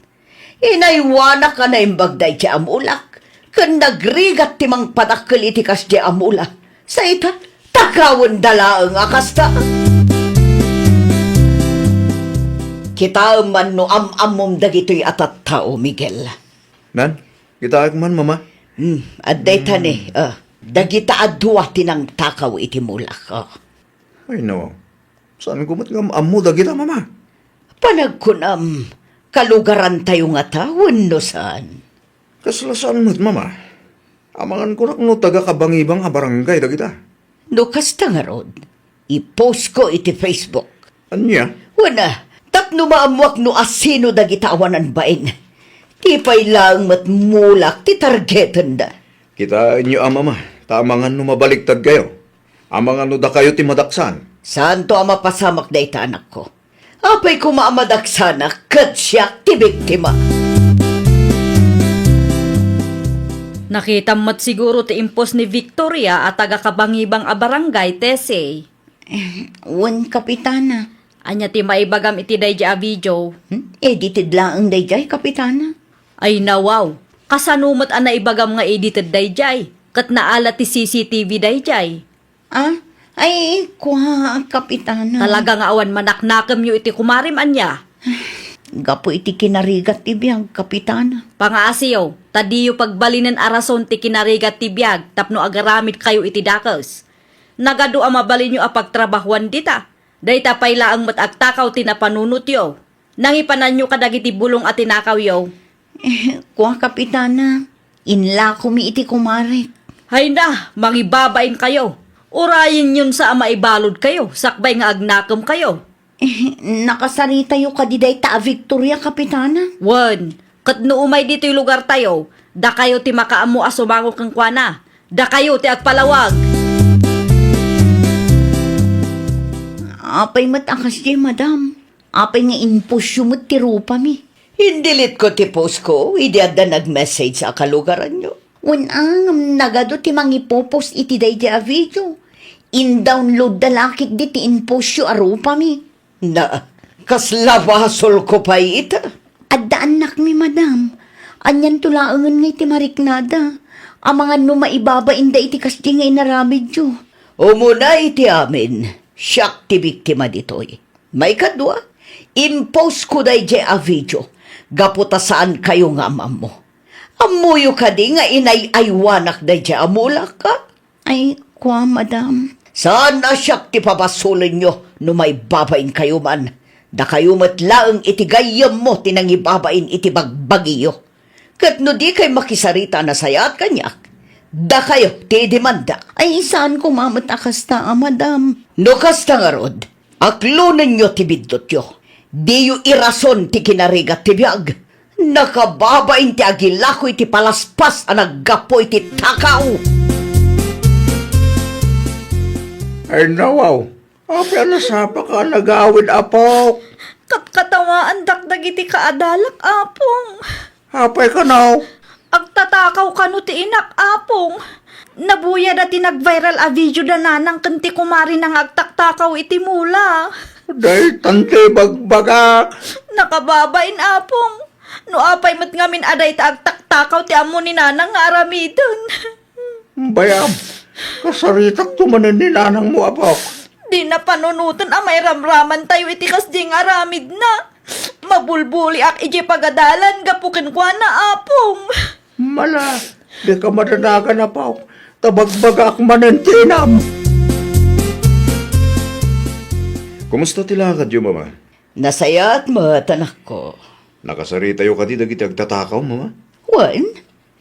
Inaywanak a naimbag daydiay a mulak, ken nagrigat ti mangpadakkel iti kasdiay a mulak. Sa ita, takawenda laeng a kasta. Kitaem man no am-ammom dagitoy a tattao, Miguel. Nan, kitaek man, Mama. Hmm, adda ita ni, ah, dagita a dua ti nangtakaw iti mulak, ah. Ay, no. Saanko met nga am-ammo dagita, Mama. Panagkunam, kalugarantayo ngata wenno saan? Kasla saan met, Mama. Amangan kunak no taga-Kabangibang a barangay dagita. No kasta ngarud, i-postko iti Facebook. Ania? Wen, tapno maammuak no asino dagita awanan bain. Ti pay laeng met mulak ti targetenda. Kitaenyo a, Mama, ta amangan no mabaliktadkayo. Amangan no dakayo ti madaksan. Saanto a mapasamak dayta, anakko. Apay koma a madaksanak ket siak ti biktima. Nakitam met siguro ti impos ni Victoria a taga-Kabangibang a barangay, Tessie. Eh, wen, Kapitana. Ania ti maibagam iti daydiay a video? Hmm? Edited laeng daydiay, Kapitana. Ay, nawaw. Kasano met a naibagam nga edited daydiay? Ket naala ti C C T V daydiay. Ah? Ay, kua, Kapitana. Talaga nga awan manaknakemyo iti kumarem, ania? Gapu iti kinarigat ti biag, Kapitana. Pangaasiyo, ta diyo pagbalinen a rason ti kinarigat ti biag tapno agaramidkayo iti dakes. Nagadu a mabalinyo a pagtrabahuan dita. Dayta pay laeng met agtakaw ti napanunotyo. Nangipananyo kadagiti bulong a tinakawyo. Eh, kua, Kapitana, inlakomi iti kumarek. Hayna, mangibabainkayo. Urayenyon sa a maibaludkayo, sakbay nga agnakemkayo. Eh, nakasaritayo kadi dayta a Victoria, Kapitana? Wen, ket no umay ditoy lugartayo, dakayo ti makaammo a sumango kenkuana. Dakayo ti agpalawag. Apay met a kasdiay, madam? Apay nga inpostyo met ti rupami? Indelete ko ti post ko idi adda nag-message a kalugaranyo. Wen a, ngem nagadu ti mangipopost iti daydiay a video. Indownload da la ketdi ti inpostyo a rupami. Na, kasla basolko pay ita. Adda annakmi, madam. Anianto laengen nga iti mariknada? Amangan no maibabainda iti kasdi nga inaramidyo. Umuna iti amin, siak ti biktima ditoy. Maikadua, impostko daydiay a video gapu ta saankayo nga am-ammo. Ammoyo kadi nga inay-aywanak daydiay a mulak, a? Ay, kua, madam. Saan a siak ti pabasolenyo no maibabainkayo man. Dakayo met laeng iti gayyemmo ti nangibabain iti bagbagiyo. Ket no dikay makisarita a nasayaat kaniak, dakayo ti idemanda. Ay, saan koma met a kasta, a, madam. No kasta ngarud, aklonenyo ti biddutyo. Diyo irason ti kinarigat ti biag. Nakababain ti agilako iti palaspas a naggapu iti takaw. Ay, nawaw. Apay a nasapaka a nagawid, apok? Katkatawaandak dagiti kaadalak, apong. Apay kano? Agtatakaw kano ti inak, apong. Nabuyada ti nag-viral a video da nanang ken ti kumarina nga agtaktakaw iti mula. Daytan ti bagbagak. Nakababain, apong. No apay met ngamin a dayta agtaktakaw ti ammo ni nanang nga aramiden. Bayam, kasaritakto manen ni nanangmo, apok. Dina panunoten a mairamramantayo iti kasdi nga aramidna. Mabulbuliak idiay pagadalan gapu kenkuana, apong. Mala, dika madanagan, apok. Ta bagbagaak manen ti inam. Kumusta ti lakadyo, Mama? Nasayaat met, anakko. Nakasaritayo kadi dagiti agtatakaw, Mama? Wen,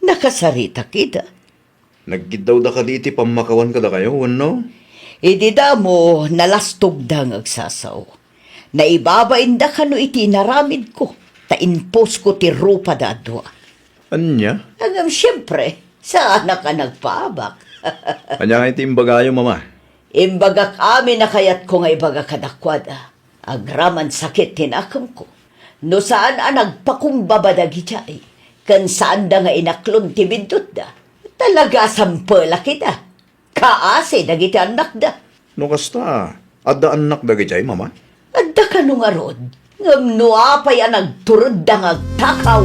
nakasaritak ida. Nagkiddawda kadi iti pammakawan kadakayo, wenno? Idi damo, nalastogda nga agsasaw. Naibabainda kano iti inaramidko, ta inpostko ti rupada a dua. Ania? Ngem siempre, saanak a nagpaabak. Ania nga iti imbagayo, Mama? Imbagak amin a kayatko nga ibaga kadakuada. Agraman sakit ti nakemko. No saan a nagpakumbaba dagidiay, ken saanda nga inaklon ti biddutda, talaga a sampelak ida. Kaasi dagiti annakda. No kasta, adda annak dagidiay, Mama? Adda kano ngarud, ngem no apay a nagturedda nga agtakaw?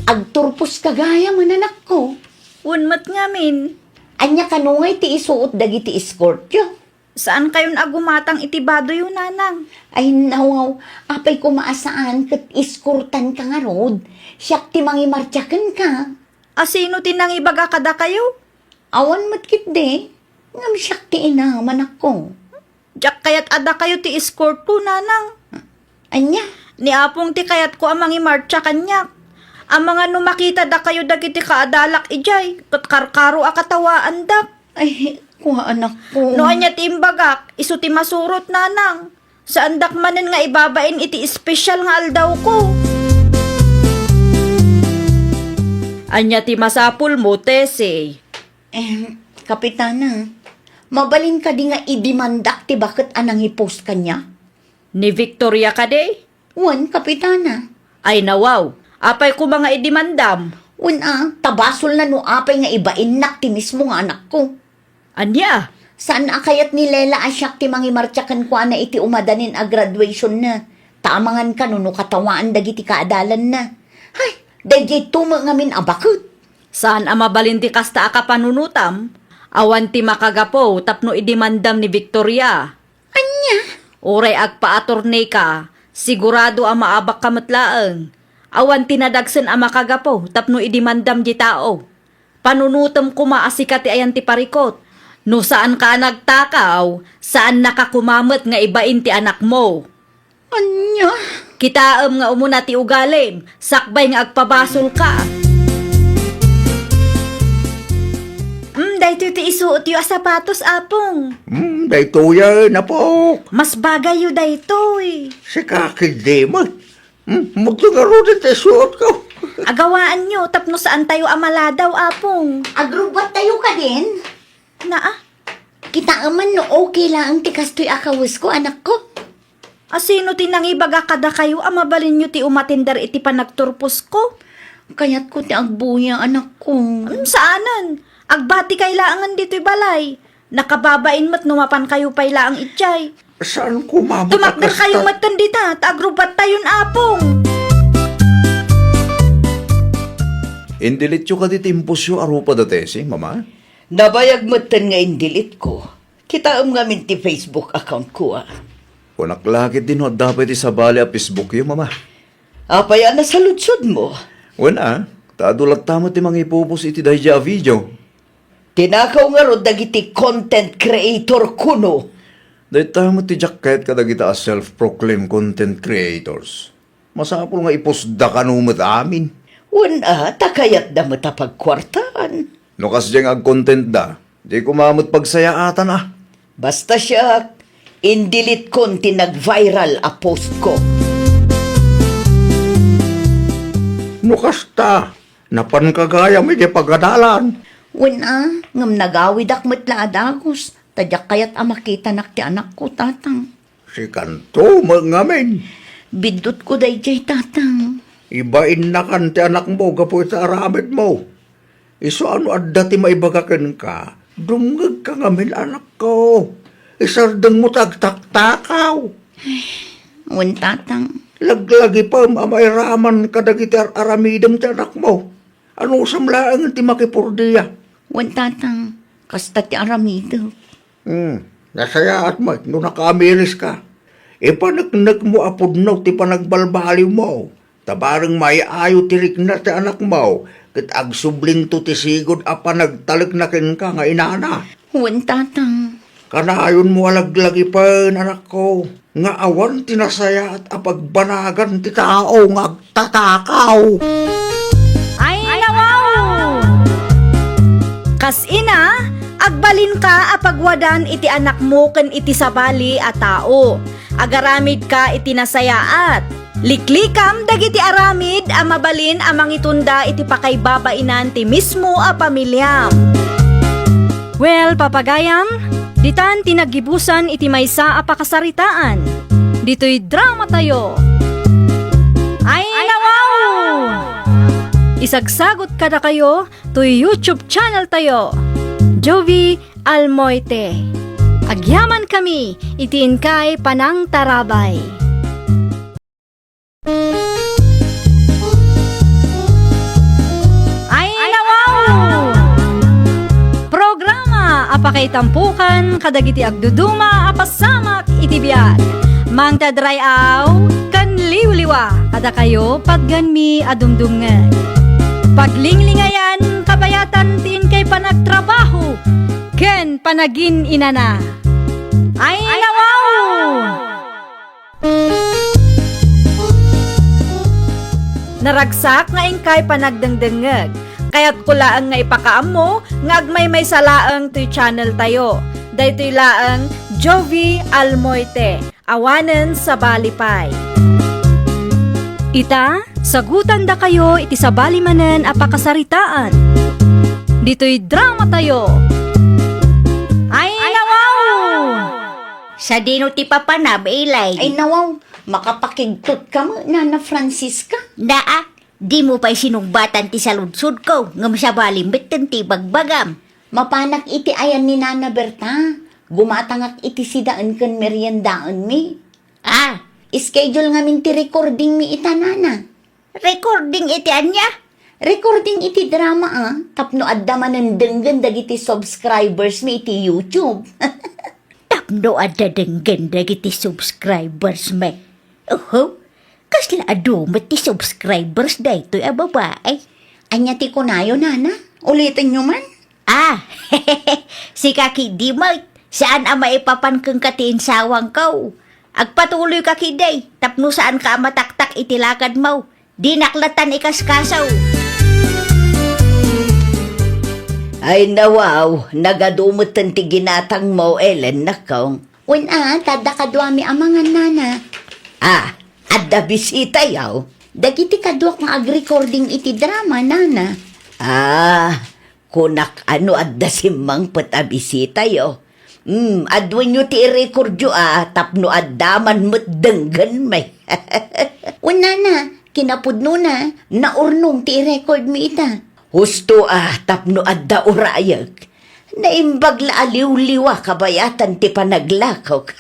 Agturposka gayam, anakko. Wen met ngamin. Ania kano nga iti isuot dagiti escortyo? Saankayon a gumatang iti badoyo, nanang. Ay, nawaw, apay koma a saan ket eskortanka ngarud? Siak ti mangimartsa kenka. A sino ti nangibaga kadakayo? Awan met ketdi, ngem siak ti inam, anakko. Diak kayat a dakayo ti escortko, nanang. Ania? Ni Apong ti kayatko a mangimartsa kaniak. Amangan no makita dakayo dagiti kaadalak idiay, ket karkaro a katawaandak. Ay, kua, anakko. No ania ti imbagak, isu ti masurot, nanang. Saandak manen nga ibabain iti espesyal nga aldawko. Ania ti masapulmo, Tessie? Em, Kapitana, mabalin kadi nga idemandak ti baket a nangipost kaniak? Ni Victoria kadi? Wen, Kapitana. Ay, nawaw. Apay koma nga idemandam? Wen a, ta basolna no apay nga ibainnak ti mismo nga anakko. Ania? Saan a kayat ni Lela a siak ti mangimartsa kenkuana iti umadanin a graduationna? Ta amangan kano no katawaan dagiti kaadalanna. Hay, daydiay to met ngamin a baket. Saan a mabalin ti kasta a kapanunotam? Awan ti makagapu tapno idemandam ni Victoria. Ania? Uray agpaatorneka, sigurado a maabakka met laeng. Awan ti nadagsen a makagapu tapno idemandam ti tao. Panunotem koma a sika ti ayan ti parikut. No saanka a nagtakaw, saannaka koma met nga ibain ti anakmo. Ania? Kitaem nga umuna ti ugalim, sakbay nga agpabasolka. Mm, daytoy ti isuotyo a sapatos, Apong. Mm, daytoyen, Apok. Mas bagayyo daytoy. Sika ketdi met. Hmm, magtungaruden ti isuotko. Agawaanyo tapno saantayo a maladaw, Apong. Agrubbattayo kadin? Naa? Kitaem man no okay laeng ti kastoy a kawesko, anakko. A sino ti nangibaga kadakayo a mabalinyo ti umatender iti panagturposko? Kayatko ti agbuya, anakko. Mm, saanen. Agbatikay laengen ditoy balay. Nakababain met no mapankayo pay laeng idiay. Saan ko, Mama, Tumakderkayo ta kasta- metten dita, ta agrubattayon, Apong. Indelete-yo kadi ti impostyo a rupa da Tessie, Mama? Nabayag metten nga indelete-ko. Kitaem ngamin ti Facebook account-ko, a. Kunak la ketdi no adda pay ti sabali a Facebook-yo, Mama. Apay a nasaludsodmo? Wen a, ta adu latta met ti mangipupos iti daydiay a video. Tinakaw ngarud dagiti content creator kuno. Dayta met ti diak kayat kadagita a self-proclaimed content creators. Masapul nga ipusda kano met amin. Wen a, ta kayatda met a pagkuartaan. No kasdiay nga agcontentda, di koma met pagsayaatan a. Basta siak, indeletekon ti nag-viral a postko. No kasta, napanka gayam idiay pagadalan. Wen a, ngem nagawidak met la a dagus, ta diak kayat a makitanak ti anakko, Tatang. Sikanto met ngamin. Biddutko daydiay, Tatang. Ibainnakan ti anakmo gapu iti aramidmo. Isu a no adda ti maibaga kenka, dumngegka ngamin, anakko. Isardengmo ti agtaktakaw. Wen, Tatang. Laglagipem a mairaman kadagiti ar-aramidem ti anakmo. Anusam laeng ti makipurdia. Wen, Tatang. Kasta ti aramidek. Hmm, nasayaat met no nakaamiriska. Ipaneknekmo a pudno ti panagbalbaliwmo, ta bareng maayo ti rikna ti anakmo, ket agsublinto ti sigud a panagtalekna kenka nga inana. Wen, Tatang. Kanayonmo a laglagipen, anakko, nga awan ti nasayaat a pagbanagan ti tao nga agtatakaw. Ay, nawaw! Kas ina, agbalinka a pagwadan iti anakmo ken iti sabali a tao. Agaramidka iti nasayaat. Liklikam dagiti aramid a mabalin a mangitunda iti pakaibabainan ti mismo a pamiliam. Well, papagayam, ditan ti naggibusan iti maysa a pakasaritaan. Ditoy dramatayo. Ay, nawaw! Isagsagot kadakayo toy YouTube channel tayo, Jovie Almoite. Agyamankami iti inkay panangtarabay. Ay, nawaw! Programa a pakaitampukan kadagiti agduduma a pasamak iti biag. Mangted ray-aw ken liwliwa kadakayo patgenmi a dumdumngeg. Paglinglingayan kabayatan ti inkay panagtrabaho ken panagin-inana. Ay, nawaw! Naragsak nga inkay panagdengdengngeg. Kayatko laeng nga ipakaammo nga agmaymaysa laeng toy channel tayo. Daytoy laeng Jovie Almoite, awanen sabali pay. Ita, sagutandakayo iti sabali manen a pakasaritaan. Ditoy dramatayo. Ay, nawaw! Sadino ti papanam, Ilay? Ay, nawaw, makapakigtot ka met, Nana Francisca. Naa, dimo pay sinungbatan ti saludsodko, ngem sabali metten ti ibagbagam. Mapanak iti ayan ni Nana Berta. Gumatangak iti sidaen ken meriendaenmi. Ah, schedule ngamin ti recordingmi ita, Nana. Recording iti ania? Recording iti drama, a, tapno adda manen denggen dagiti subscribers mi iti YouTube. Tapno adda denggen dagiti subscribers mi. Oho, kasla adu met ti subscribers daytoy a babae. Ania ti kunayo, Nana? Ulitenyo man. Ah, sika ketdi met, saan a maipapan kenka ti insawangko. Agpatuloyka ketdi, tapno saanka a mataktak iti lakadmo. Dinak lattan ikaskaso. Ay, nawaw, nagadu metten ti ginatangmo, Ellen, nakong. Wen a, ta adda kaduami a mangan, Nana. Ah, adda bisitayo? Dagiti kaduak nga agrecording iti drama, Nana. Ah, kunak a no adda simmangpet a bisitayo. Hmm, aduenyo ti i-recordyo a tapno adda man met denggenmi. Wen, nana, kinapudnona, naurnong ti i-recordmi ita. Husto a tapno adda urayek. Naimbag la a liwliwa kabayatan ti panaglakok.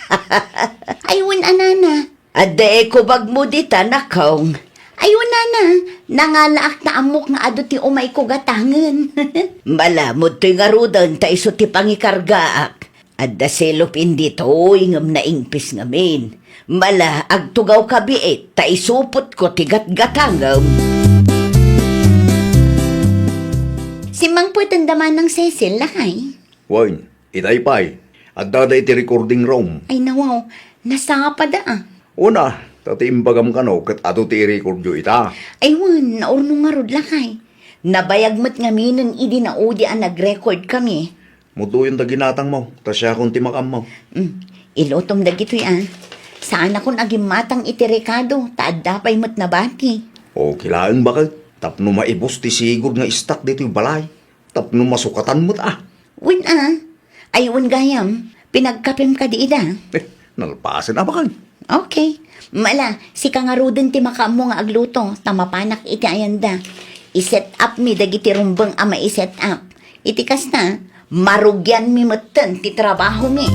Ay, wen a, nana. Adda ikubagmo dita, nakong. Ay, wen, nana, nangalaak ta ammok nga adu ti umayko gatangen. Malamod toy ngaruden ta isu ti pangikargaak. Adda selop ditoy ngem naingpis ngamin. Mala, agtugawka biit ta isupotko ti gatgatangem. Simmangpeten da manang Cecil, lakay. Wen, itay pay. Adda da iti recording room. Ay, nawaw, nasapada a. Una, ta ti imbagam kano ket adu ti i-recordyo ita. Ay, wen, naurnong ngarud, lakay. Nabayag met ngaminen idi naudi a nag-record kami. Mudoyon da ginatangmo, ta siakon ti makaammo. Mm, ilutom dagitoy a. Saanakon a gimmatang iti rekado, ta adda pay met nabati. Okay laeng, baket, tapno maibus ti sigud nga istak ditoy balay. Tapno masukatan met a. Wen a. Ay, wen gayam, pinagkapem kadi ida? Eh, nalpasen a, baket. Okay. Mala, sika ngaruden ti makaammo nga agluto, ta mapanak iti ayanda. I-set up mi dagiti rumbeng a mai-set up. Iti kasta, marugianmi metten ti trabahomi.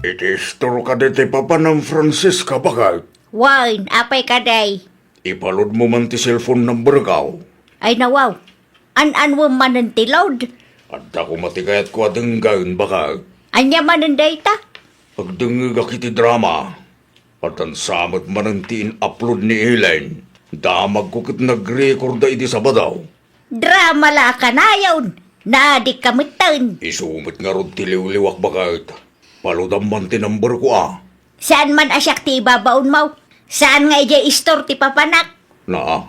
Iti istor kadi ti papanam, Francisca, baket? Wen, apay kadi? Ipalodmo man ti cellphone number ko. Ay, nawaw. An-anwem manen ti load? Adda koma ti kayatko a denggen, baket. Ania manen dayta? Agdengngegak iti drama. Addan sa met manen ti in-upload ni Ellen. Damagko ket nag-record da idi Sabado. Drama la a kanayon! Naadikka metten! Isu met ngarud ti liwliwak, baket. Palodam man ti number ko a. Saan man a siak ti ibabaonmo? Saan nga idiay istor ti papanak? Naa,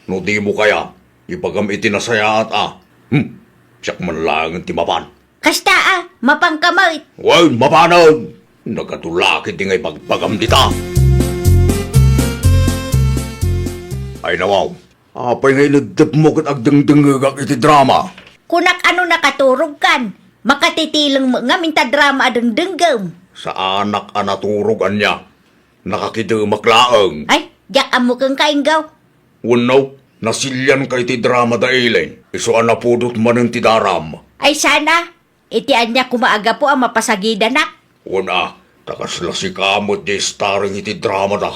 no dimo kaya, ibagam iti nasayaat a. Hmm, siak man laengen ti mapan. Kasta a, mapanka met. Wen, mapanen! Nagadu la ketdi nga ibagbagam dita. Ay, nawaw, apay nga ineddetmo ket agdengdengngegak iti drama? Kunak a no nakaturogkan, makatitileng met ngamin ta drama a dengdenggem. Saanak a naturog, ania? Nakakidemak laeng. Ay, diak ammo kenka, Inggaw. Wenno, nasilianka iti drama da Ellen. Isu a napudot manen ti daram. Ay, saan a. Iti ania koma a gapu a mapasagidanak? Wen a, ta kasla sika met ti starring iti drama da.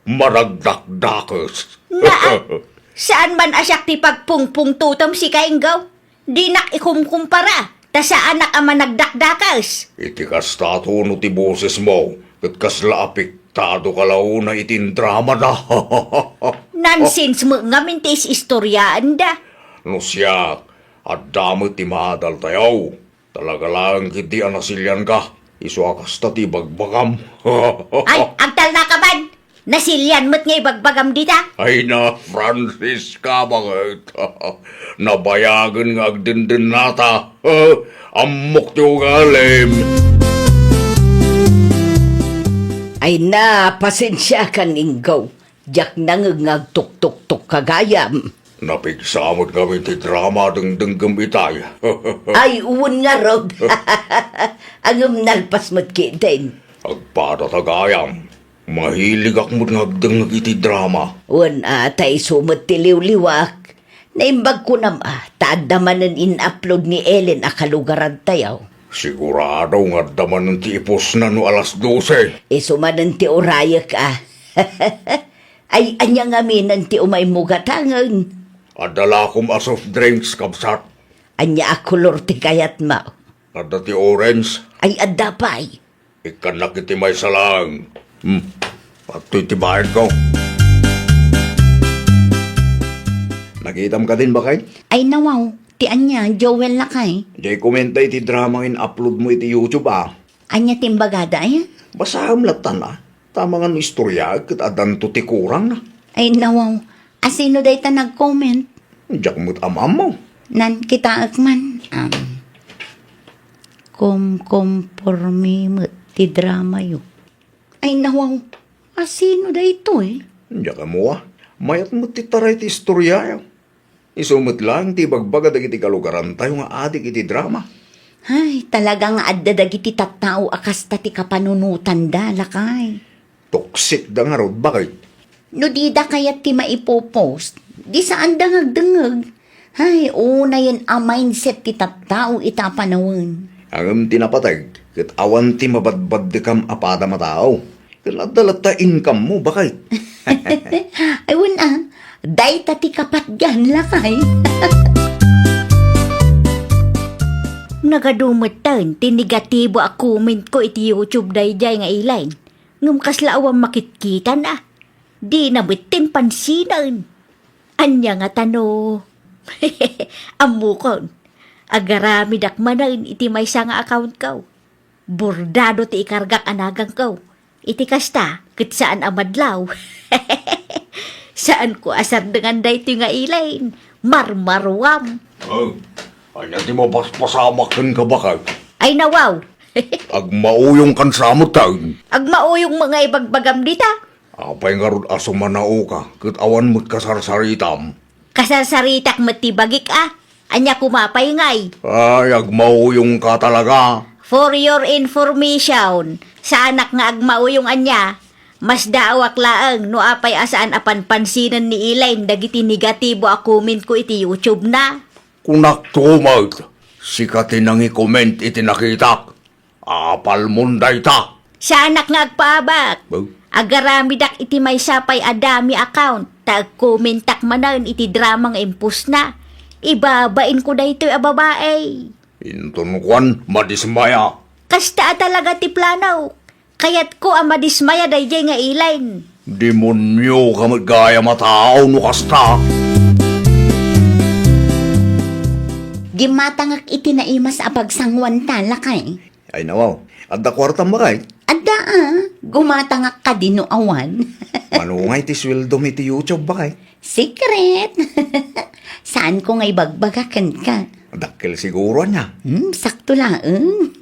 Managdakdakes. Naa, saan man a siak ti pagpungpungtotem, sika, Inggaw? Dinak ikumkumpara, ta saanak a managdakdakes. Iti kasta, tono ti bosesmo, ket kasla apektado ka la unay iti indramada. Nonsense met ngamin ti is-istoriaenda. No siak, adda met ti maadaltayo. Talaga laeng ketdi a nasilianka, isu a kasta ti ibagbagam. Ay, agtalnaka man! Nasilian met nga ibagbagam dita? Ay na, Francisca, baket. Nabayagen nga agdendennata. Ammok ti ugalim. Ay na, pasensiakan, Inggaw. Diak nangngeg nga agtuktoktok ka gayam. Napigsa met ngamin ti drama a dengdenggem itay. Ay, wen ngarud. Ngem nalpas met ketdin. Agpadata gayam. Mahiligak met nga agdengngeg iti drama. Wen a, ta isu met ti liwliwak. Naimbag kunam a, ta adda manen in-upload ni Ellen a kalugarantayo. Sigurado nga adda manen ti ipusna no alas dose. Isu manen ti urayek a. Ay, ania ngamin ti umaymo gatangen? Adda lakom a soft drinks, kabsat. Ania a kolor ti kayatmo? Adda ti orange. Ay, adda pay. Ikkannak iti maysa laeng. Hmm. Adtoy ti bayadko. Nakitam kadin, baket? Ay, nawaw. Ti ania, Joel, lakay? Diay komenta iti drama nga in-upload mo iti YouTube, a. Ania ti imbagada, aya? Basaem lattan, a. Ta amangan no istorya, ket addanto ti kurangna. Ay, nawaw. Asino dayta nag-comment? Diak met am-ammo. Nan, kitaek man. Am, kumkompormi met ti dramayo. Ay, nawaw. Asino daytoy? Diak ammo, a. Mayat met ti taray ti istoryayo. Isu met laeng ti ibagbaga dagiti kalugarantayo nga adik iti drama. Ay, talaga nga adda dagiti tattao a kasta ti kapanunotanda, lakay. Toksikda ngarud, baket? No dida kayat ti maipopost, di saanda nga agdengngeg. Ay, unayen a mindset ti tattao ita a panawen. Ngem ti napateg, ket awan ti mabadbaddekam a padam a tao. Ket adda latta income mo, baket? Ay, wen a, dayta ti kapatgan, lakay. Nagadu metten ti negatibo a comment ko iti YouTube daydiay nga Elaine. Ngem kasla awan makitkitan a. Dina metten pansinen. Ania ngata no? Ammokon. Agaramidak manen iti maysa nga accountko. Bordado ti ikargak a nagangko. Iti kasta, ket saan a madlaw. Saanko a sardengan daytoy nga Elaine. Marmaruam. Oh, ania ti mapaspasamak kenka, baket? Ay, nawaw. Agmauyongkan sa metten. Agmauyong met nga ibagbagam dita. Apay ngarud a sumanaoka, ket awan met kasarsaritam? Kasarsaritak met ti bagik a. Ania koma pay ngay? Ay, agmauyongka talaga. For your information, saanak nga agmauyong ania. Masdaawak laeng no apay a saan a panpansinen ni Elaine dagiti negatibo a comment ko iti YouTube na. Kunakto met, sika ti nangicomment iti nakitak. Apalmon dayta. Saanak nga agpaabak. Oh. Agaramidak iti maysa pay a dummy account, ta agkomentak manen iti drama nga impostna. Ibabainko daytoy a babai. Inton kuan, madismaya. Kasta a talaga ti plano. Kayatko a madismaya daydiay nga Elaine. Demonioka met gayam a tao no kasta. Gimmatangak iti naimas a pagsanguanta, lakay. Ay, nawaw. Adda kuartam, baket? Adda a. Gumatangak kadi no awan. Mano ngay ti sueldom iti YouTube, baket? Secret. Saanko nga ibagbaga kenka. Dakkel siguro ania. Hmm, sakto laeng.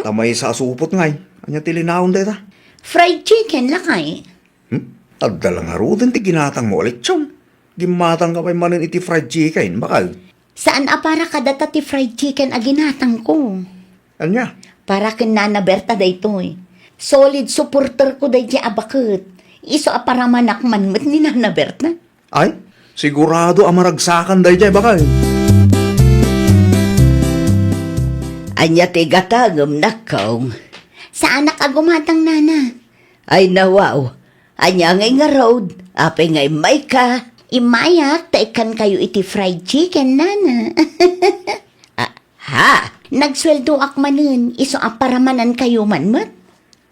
Ta maysa a supot ngay. Ania ti linaon dayta? Fried chicken, lakay. Hmm? Adda la ngaruden ti ginatangmo a lechon. Gimmatangka pay manen iti fried chicken, baket? Saan a para kadata ti fried chicken a ginatangko. Ania? Para ken Nana Berta daytoy. Solid supporterko daydiay a baket. Isu a paramanak man met ni Nana Berta. Ay, sigurado a maragsakan daydiay, baket. Ania ti gatangem, nakkaw? Saanak a gumatang, Nana. Ay, nawaw. Ania ngay ngarud? Apay nga immayka? Immayak ta ikkankayo iti fried chicken, Nana. Ah, ha? Nagsueldoak manen, isu a paramanankayo man met.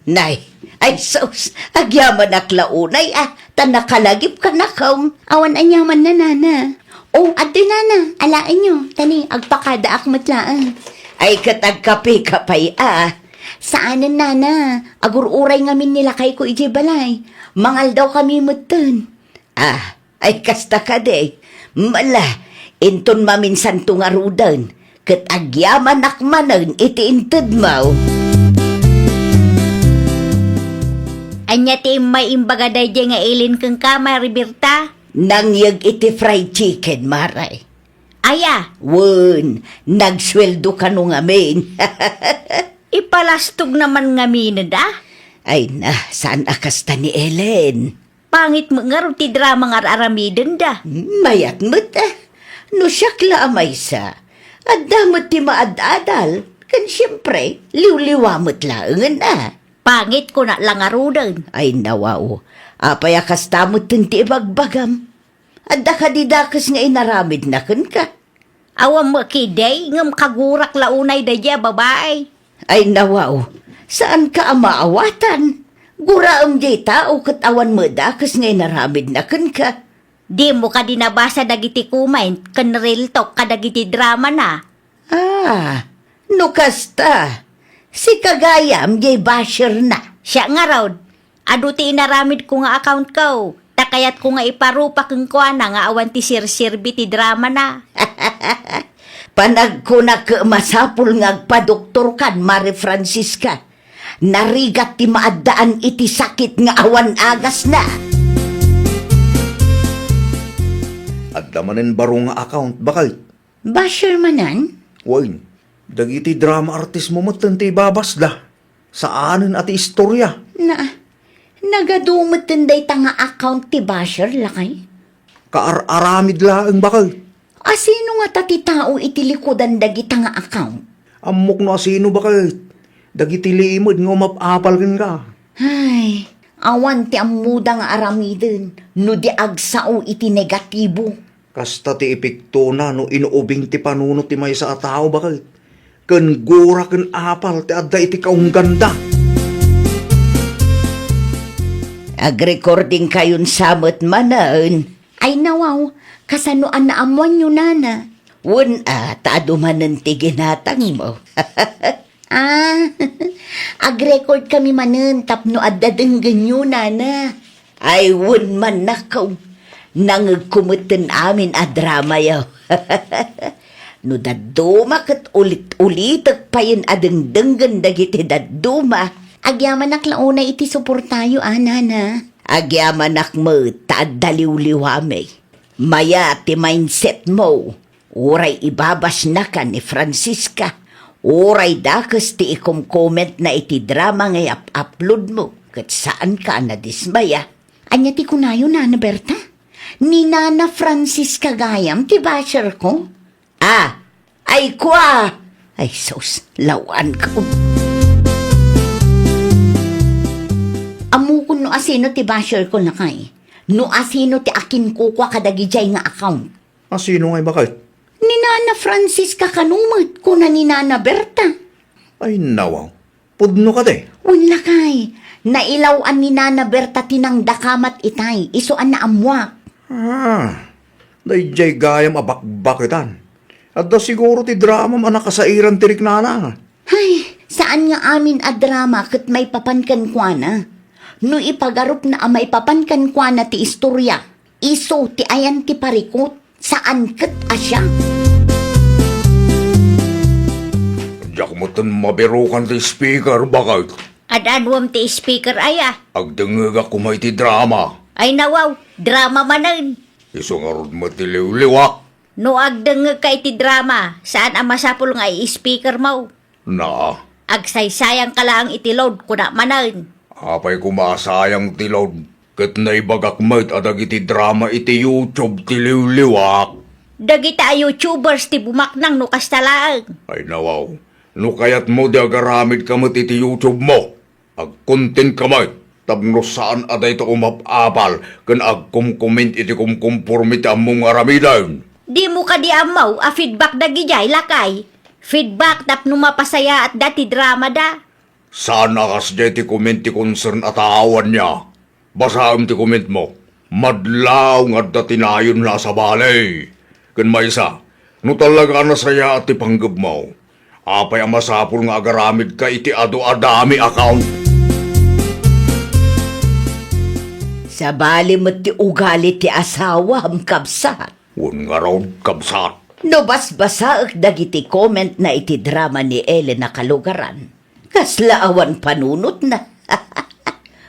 Nay, ay sus, agyamanak la unay a, ta nakalagipka, nakkaw. Awan aniamanna, Nana. O, adtoy, Nana, alaenyo, ta ni, agpakadaak met laeng. Ay, ket agkapeka pay a. Saanen, Nana, agur-uray ngamin ni lakayko idiay balay. Mangaldawkami metten. Ah, ay kasta kadi. Mala, inton maminsanto ngaruden, ket agyamanak manen iti intedmo. Ania ti immay imbaga daydiay nga Elaine kenka, Mari Berta? Nangyeg iti fried chicken, Mare. Aya? Wen, nagsueldo kano ngamin. Ipalastog naman ngamin, da? Ay na, saan a kasta ni Elaine? Pangit met ngarud ti drama nga ar-aramidenda. Mayat met, eh. No siak la a maysa, adda met ti maad-adal, ken siempre, liwliwa met laengen, ah. Pangit kuna la ngaruden. Ay, nawaw. Apay a kasta met ti ibagbagam? Adda kadi dakes nga inaramidna kenka? Awan met kadi, ngem kagurak la unay daydiay a babai. Ay, nawaw, saanka a maawatan. Guraem diay tao ket awan met dakes nga inaramidna kenka. Dimo kadi nabasa dagiti comment ken real talk kadagiti drama na? Ah, no kasta, sika gayam diay basher na. Siak ngarud, adu ti inaramidko nga accountko, ta kayatko nga iparupa kenkuana nga awan ti serserbi ti drama na. Panagkunak, masapul nga agpadoktorkan, Mari Francisca. Narigat ti maaddaan iti sakit nga awan agasna. Adda manen baro nga account, baket. Basher manen? Wen, dagiti drama artist mo metten ti ibabasda. Saanen a ti istorya. Na, nagadu metten dayta nga account ti basher, lakay? Kaar-aramid laeng, baket. Asino ngata ti tao iti likudan dagita nga account? Ammok no asino, baket. Dagiti limed nga umap-apal kenka. Ay, awan ti ammoda nga aramiden no di agsao iti negatibo. Kasta ti epektona no inuubing ti panunot ti maysa a tao, baket. Ken gura ken apal ti adda iti kaungganda. Agrecording kayon sa met manen. Ay, nawaw, kasano a naammoanyo, nana? Wen a, ta adu manen ti ginatangmo. Ah, agrecord kami manen tapno adda denggenyo, nana. Ay, wen man, nakaw. Nangegko metten amin a dramayo. No dadduma ket ulit-ulitek payen a dengdenggen dagiti dadduma. Agyamanak la unay iti suportayo, a, nana. Agyamanak met ta adda liwliwami. Mayat ti mindset mo. Uray ibabasnaka ni Francisca, uray dakes ti ikomkomentna iti drama nga iap-upload mo, ket saanka a nadismaya. Ania ti kunayo, Nana Berta? Ni Nana Francisca gayam ti basher ko? Ah, ay kua! Ay sus, lawanko. Ammokon no asino ti basher ko, lakay. No asino ti akinkukua kadagidiay nga account. Asino ngay, baket? Ni Nana Francisca kano met, kuna ni Nana Berta. Ay, nawaw. Pudno kadi? Wen, lakay. Nailaw-an ni Nana Berta ti nangdakamat itay, isu a naammuak. Ah, daydiay gayam a bakbaketan. Adda siguro ti dramam a nakasairan ti riknana. Ay, saan nga amin a drama ket maipapan kenkuana. No ipagarupna a maipapan kenkuana ti istorya, isu ti ayan ti parikut, saan ket a siak. Diak metten mabirukan ti speaker, baket. Ad-anuem ti speaker aya? Agdengngegak koma iti drama. Ay nawaw, drama manen. Isu ngarud met ti liwliwak. No agdengngegka iti drama, saan a masapul nga i-speakermo. Na. Agsaysayangka laeng iti load, kuna manen. Apay koma a sayang ti load, ket naibagak met a dagiti drama iti YouTube ti liwliwak. Dagita a YouTubers ti bumaknang no kasta laeng. Ay nawaw, no kayatmo di agaramidka met iti YouTube mo, agkontentka met. Tapno saan a dayta umap-apal ken agkomkomment iti kumkomporme ti ammom nga aramiden. Dimo kadi ammo a feedback dagidiay, lakay? Feedback tapno mapasayaatda ti dramada. Saan a kasdiay ti comment ti concern a tao, ania? Basaem ti commentmo. Madlaw nga adda ti nayonla a sabali. Ken maysa, no talaga a nasayaat ti panggepmo, apay a masapul nga agaramidka iti adu a dami account? Sabali met ti ugali ti asawam, kabsat. Wen ngarud, kabsat. No basbasaek dagiti comment na iti drama ni Ellen a kalugaran, kasla awan panunotna.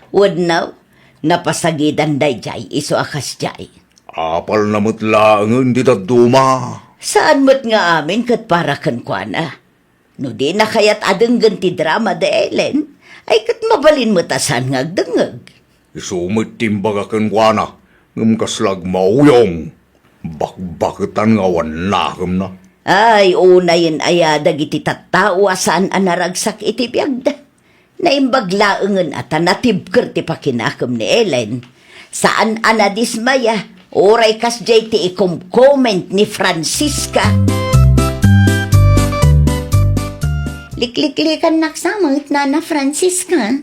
Wenno, napasagidan daydiay isu a kasdiay. Apalna met laengen ti dadduma. Saan met nga amin ket para kenkuana. No dina kayat a denggen ti drama da Ellen, ay ket mabalin met a saan nga agdengngeg. Isu met ti imbaga kenkuana, ngem kasla agmauyong. Bakbaketan nga awan nakemna. Ay, unayen aya dagiti tattao a saan a naragsak iti biagda. Naimbag laengen a ta natibker ti pakinakem ni Ellen. Saan a nadismaya, uray kasdiay ti ikom-comment ni Francisca. Likliklikannak sa met, Nana Francisca.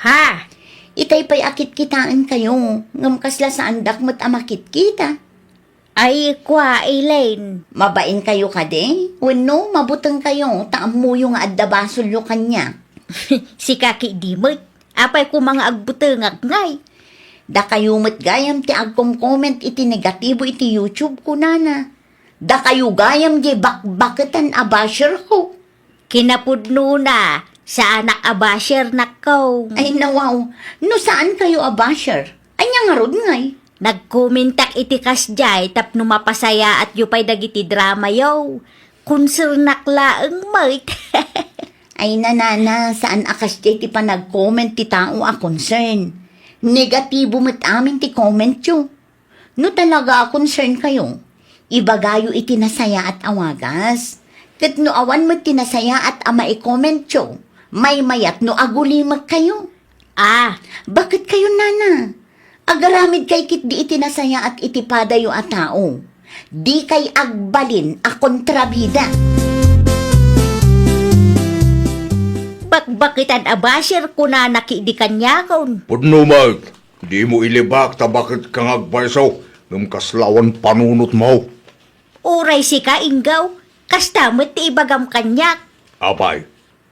Ha? Itay pay a kitkitaenkayo, ngem kasla saandak met a makitkita. Ay, kua, Elaine. Mabainkayo kadi? Wenno, mabutengkayo ta ammoyo nga adda basolyo kaniak? Sika ketdi met. Apay koma nga agbutengak ngay? Dakayo met gayam ti agkom-comment iti negatibo iti YouTube, kunana. Dakayo gayam diay bakbaketan a basher ko. Kinapudnona, saanak a basher, nakkaw. Ay, nawaw. No saankayo a basher, ania ngarud ngay? Nagkomentak iti kasdiay tapno mapasayaatyo pay dagiti dramayo. Konsernak laeng met. Ay, nanana, saan a kasdiay ti panag-comment ti tao a concern. Negatibo met amin ti commentyo. No talaga a concern kayo, ibagayo iti nasayaat a wagas. Ket no awan met ti nasayaat a maicommentyo, maymayat no agulimek kayo. Ah, baket kayo, nana? Agaramid kay ketdi iti nasayaat iti padayo a tao. Di kay agbalin a kontrabida. Bakbaketan a basher, kunana ketdi kaniakon. Pudno met, dimo ilibak ta baket ka nga agpayso, ngem kasla awan panunotmo. Uray sika, Inggaw, kasta met ti ibagam kaniak. Apay,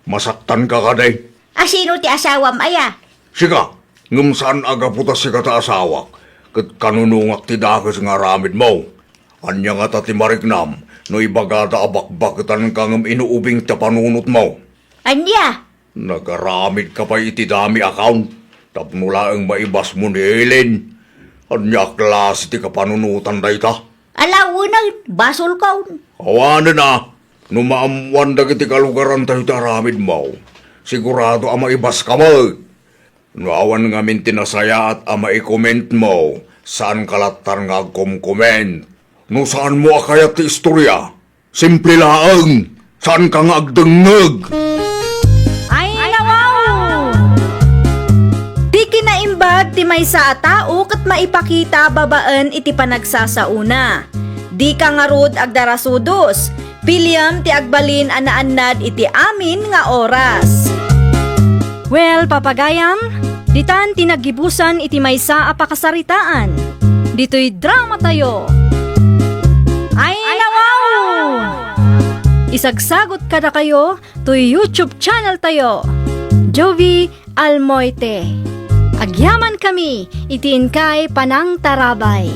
masaktanka kadi? A sino ti asawam aya? Sika, ngem saan a gapu ta sika ti asawak, ket kanunongak ti dakes nga aramidmo. Ania ngata ti mariknam no ibagada a bakbaketanka ngem inuubing ti panunotmo? Ania? Nagaramidka pay iti dummy account tapno laeng maibasmo ni Ellen. Ania a klase ti kapanunotan dayta? Ala wen, basolkon. Awanen a, no maammoan dagiti kalugarantayo ti aramidmo, sigurado a maibaska met. No awan ngamin ti nasayaat a maicommentmo, saanka lattan nga agkomcomment. No saanmo a kayat ti istoria, simple laeng, saanka nga agdengngeg. Ay, nawaw! Di kinaimbag ti maysa a tao ket maipakita babaen iti panagsasaona. Dika ngarud agdarasudos. Piliem ti agbalin a naannad iti amin nga oras. Well, papagayam, ditan ti naggibusan iti maysa a pakasaritaan. Ditoy dramatayo. Ay, nawaw! Isagsagot kadakayo toy YouTube channel tayo, Jovie Almoite. Agyaman kami iti inkay panangtarabay.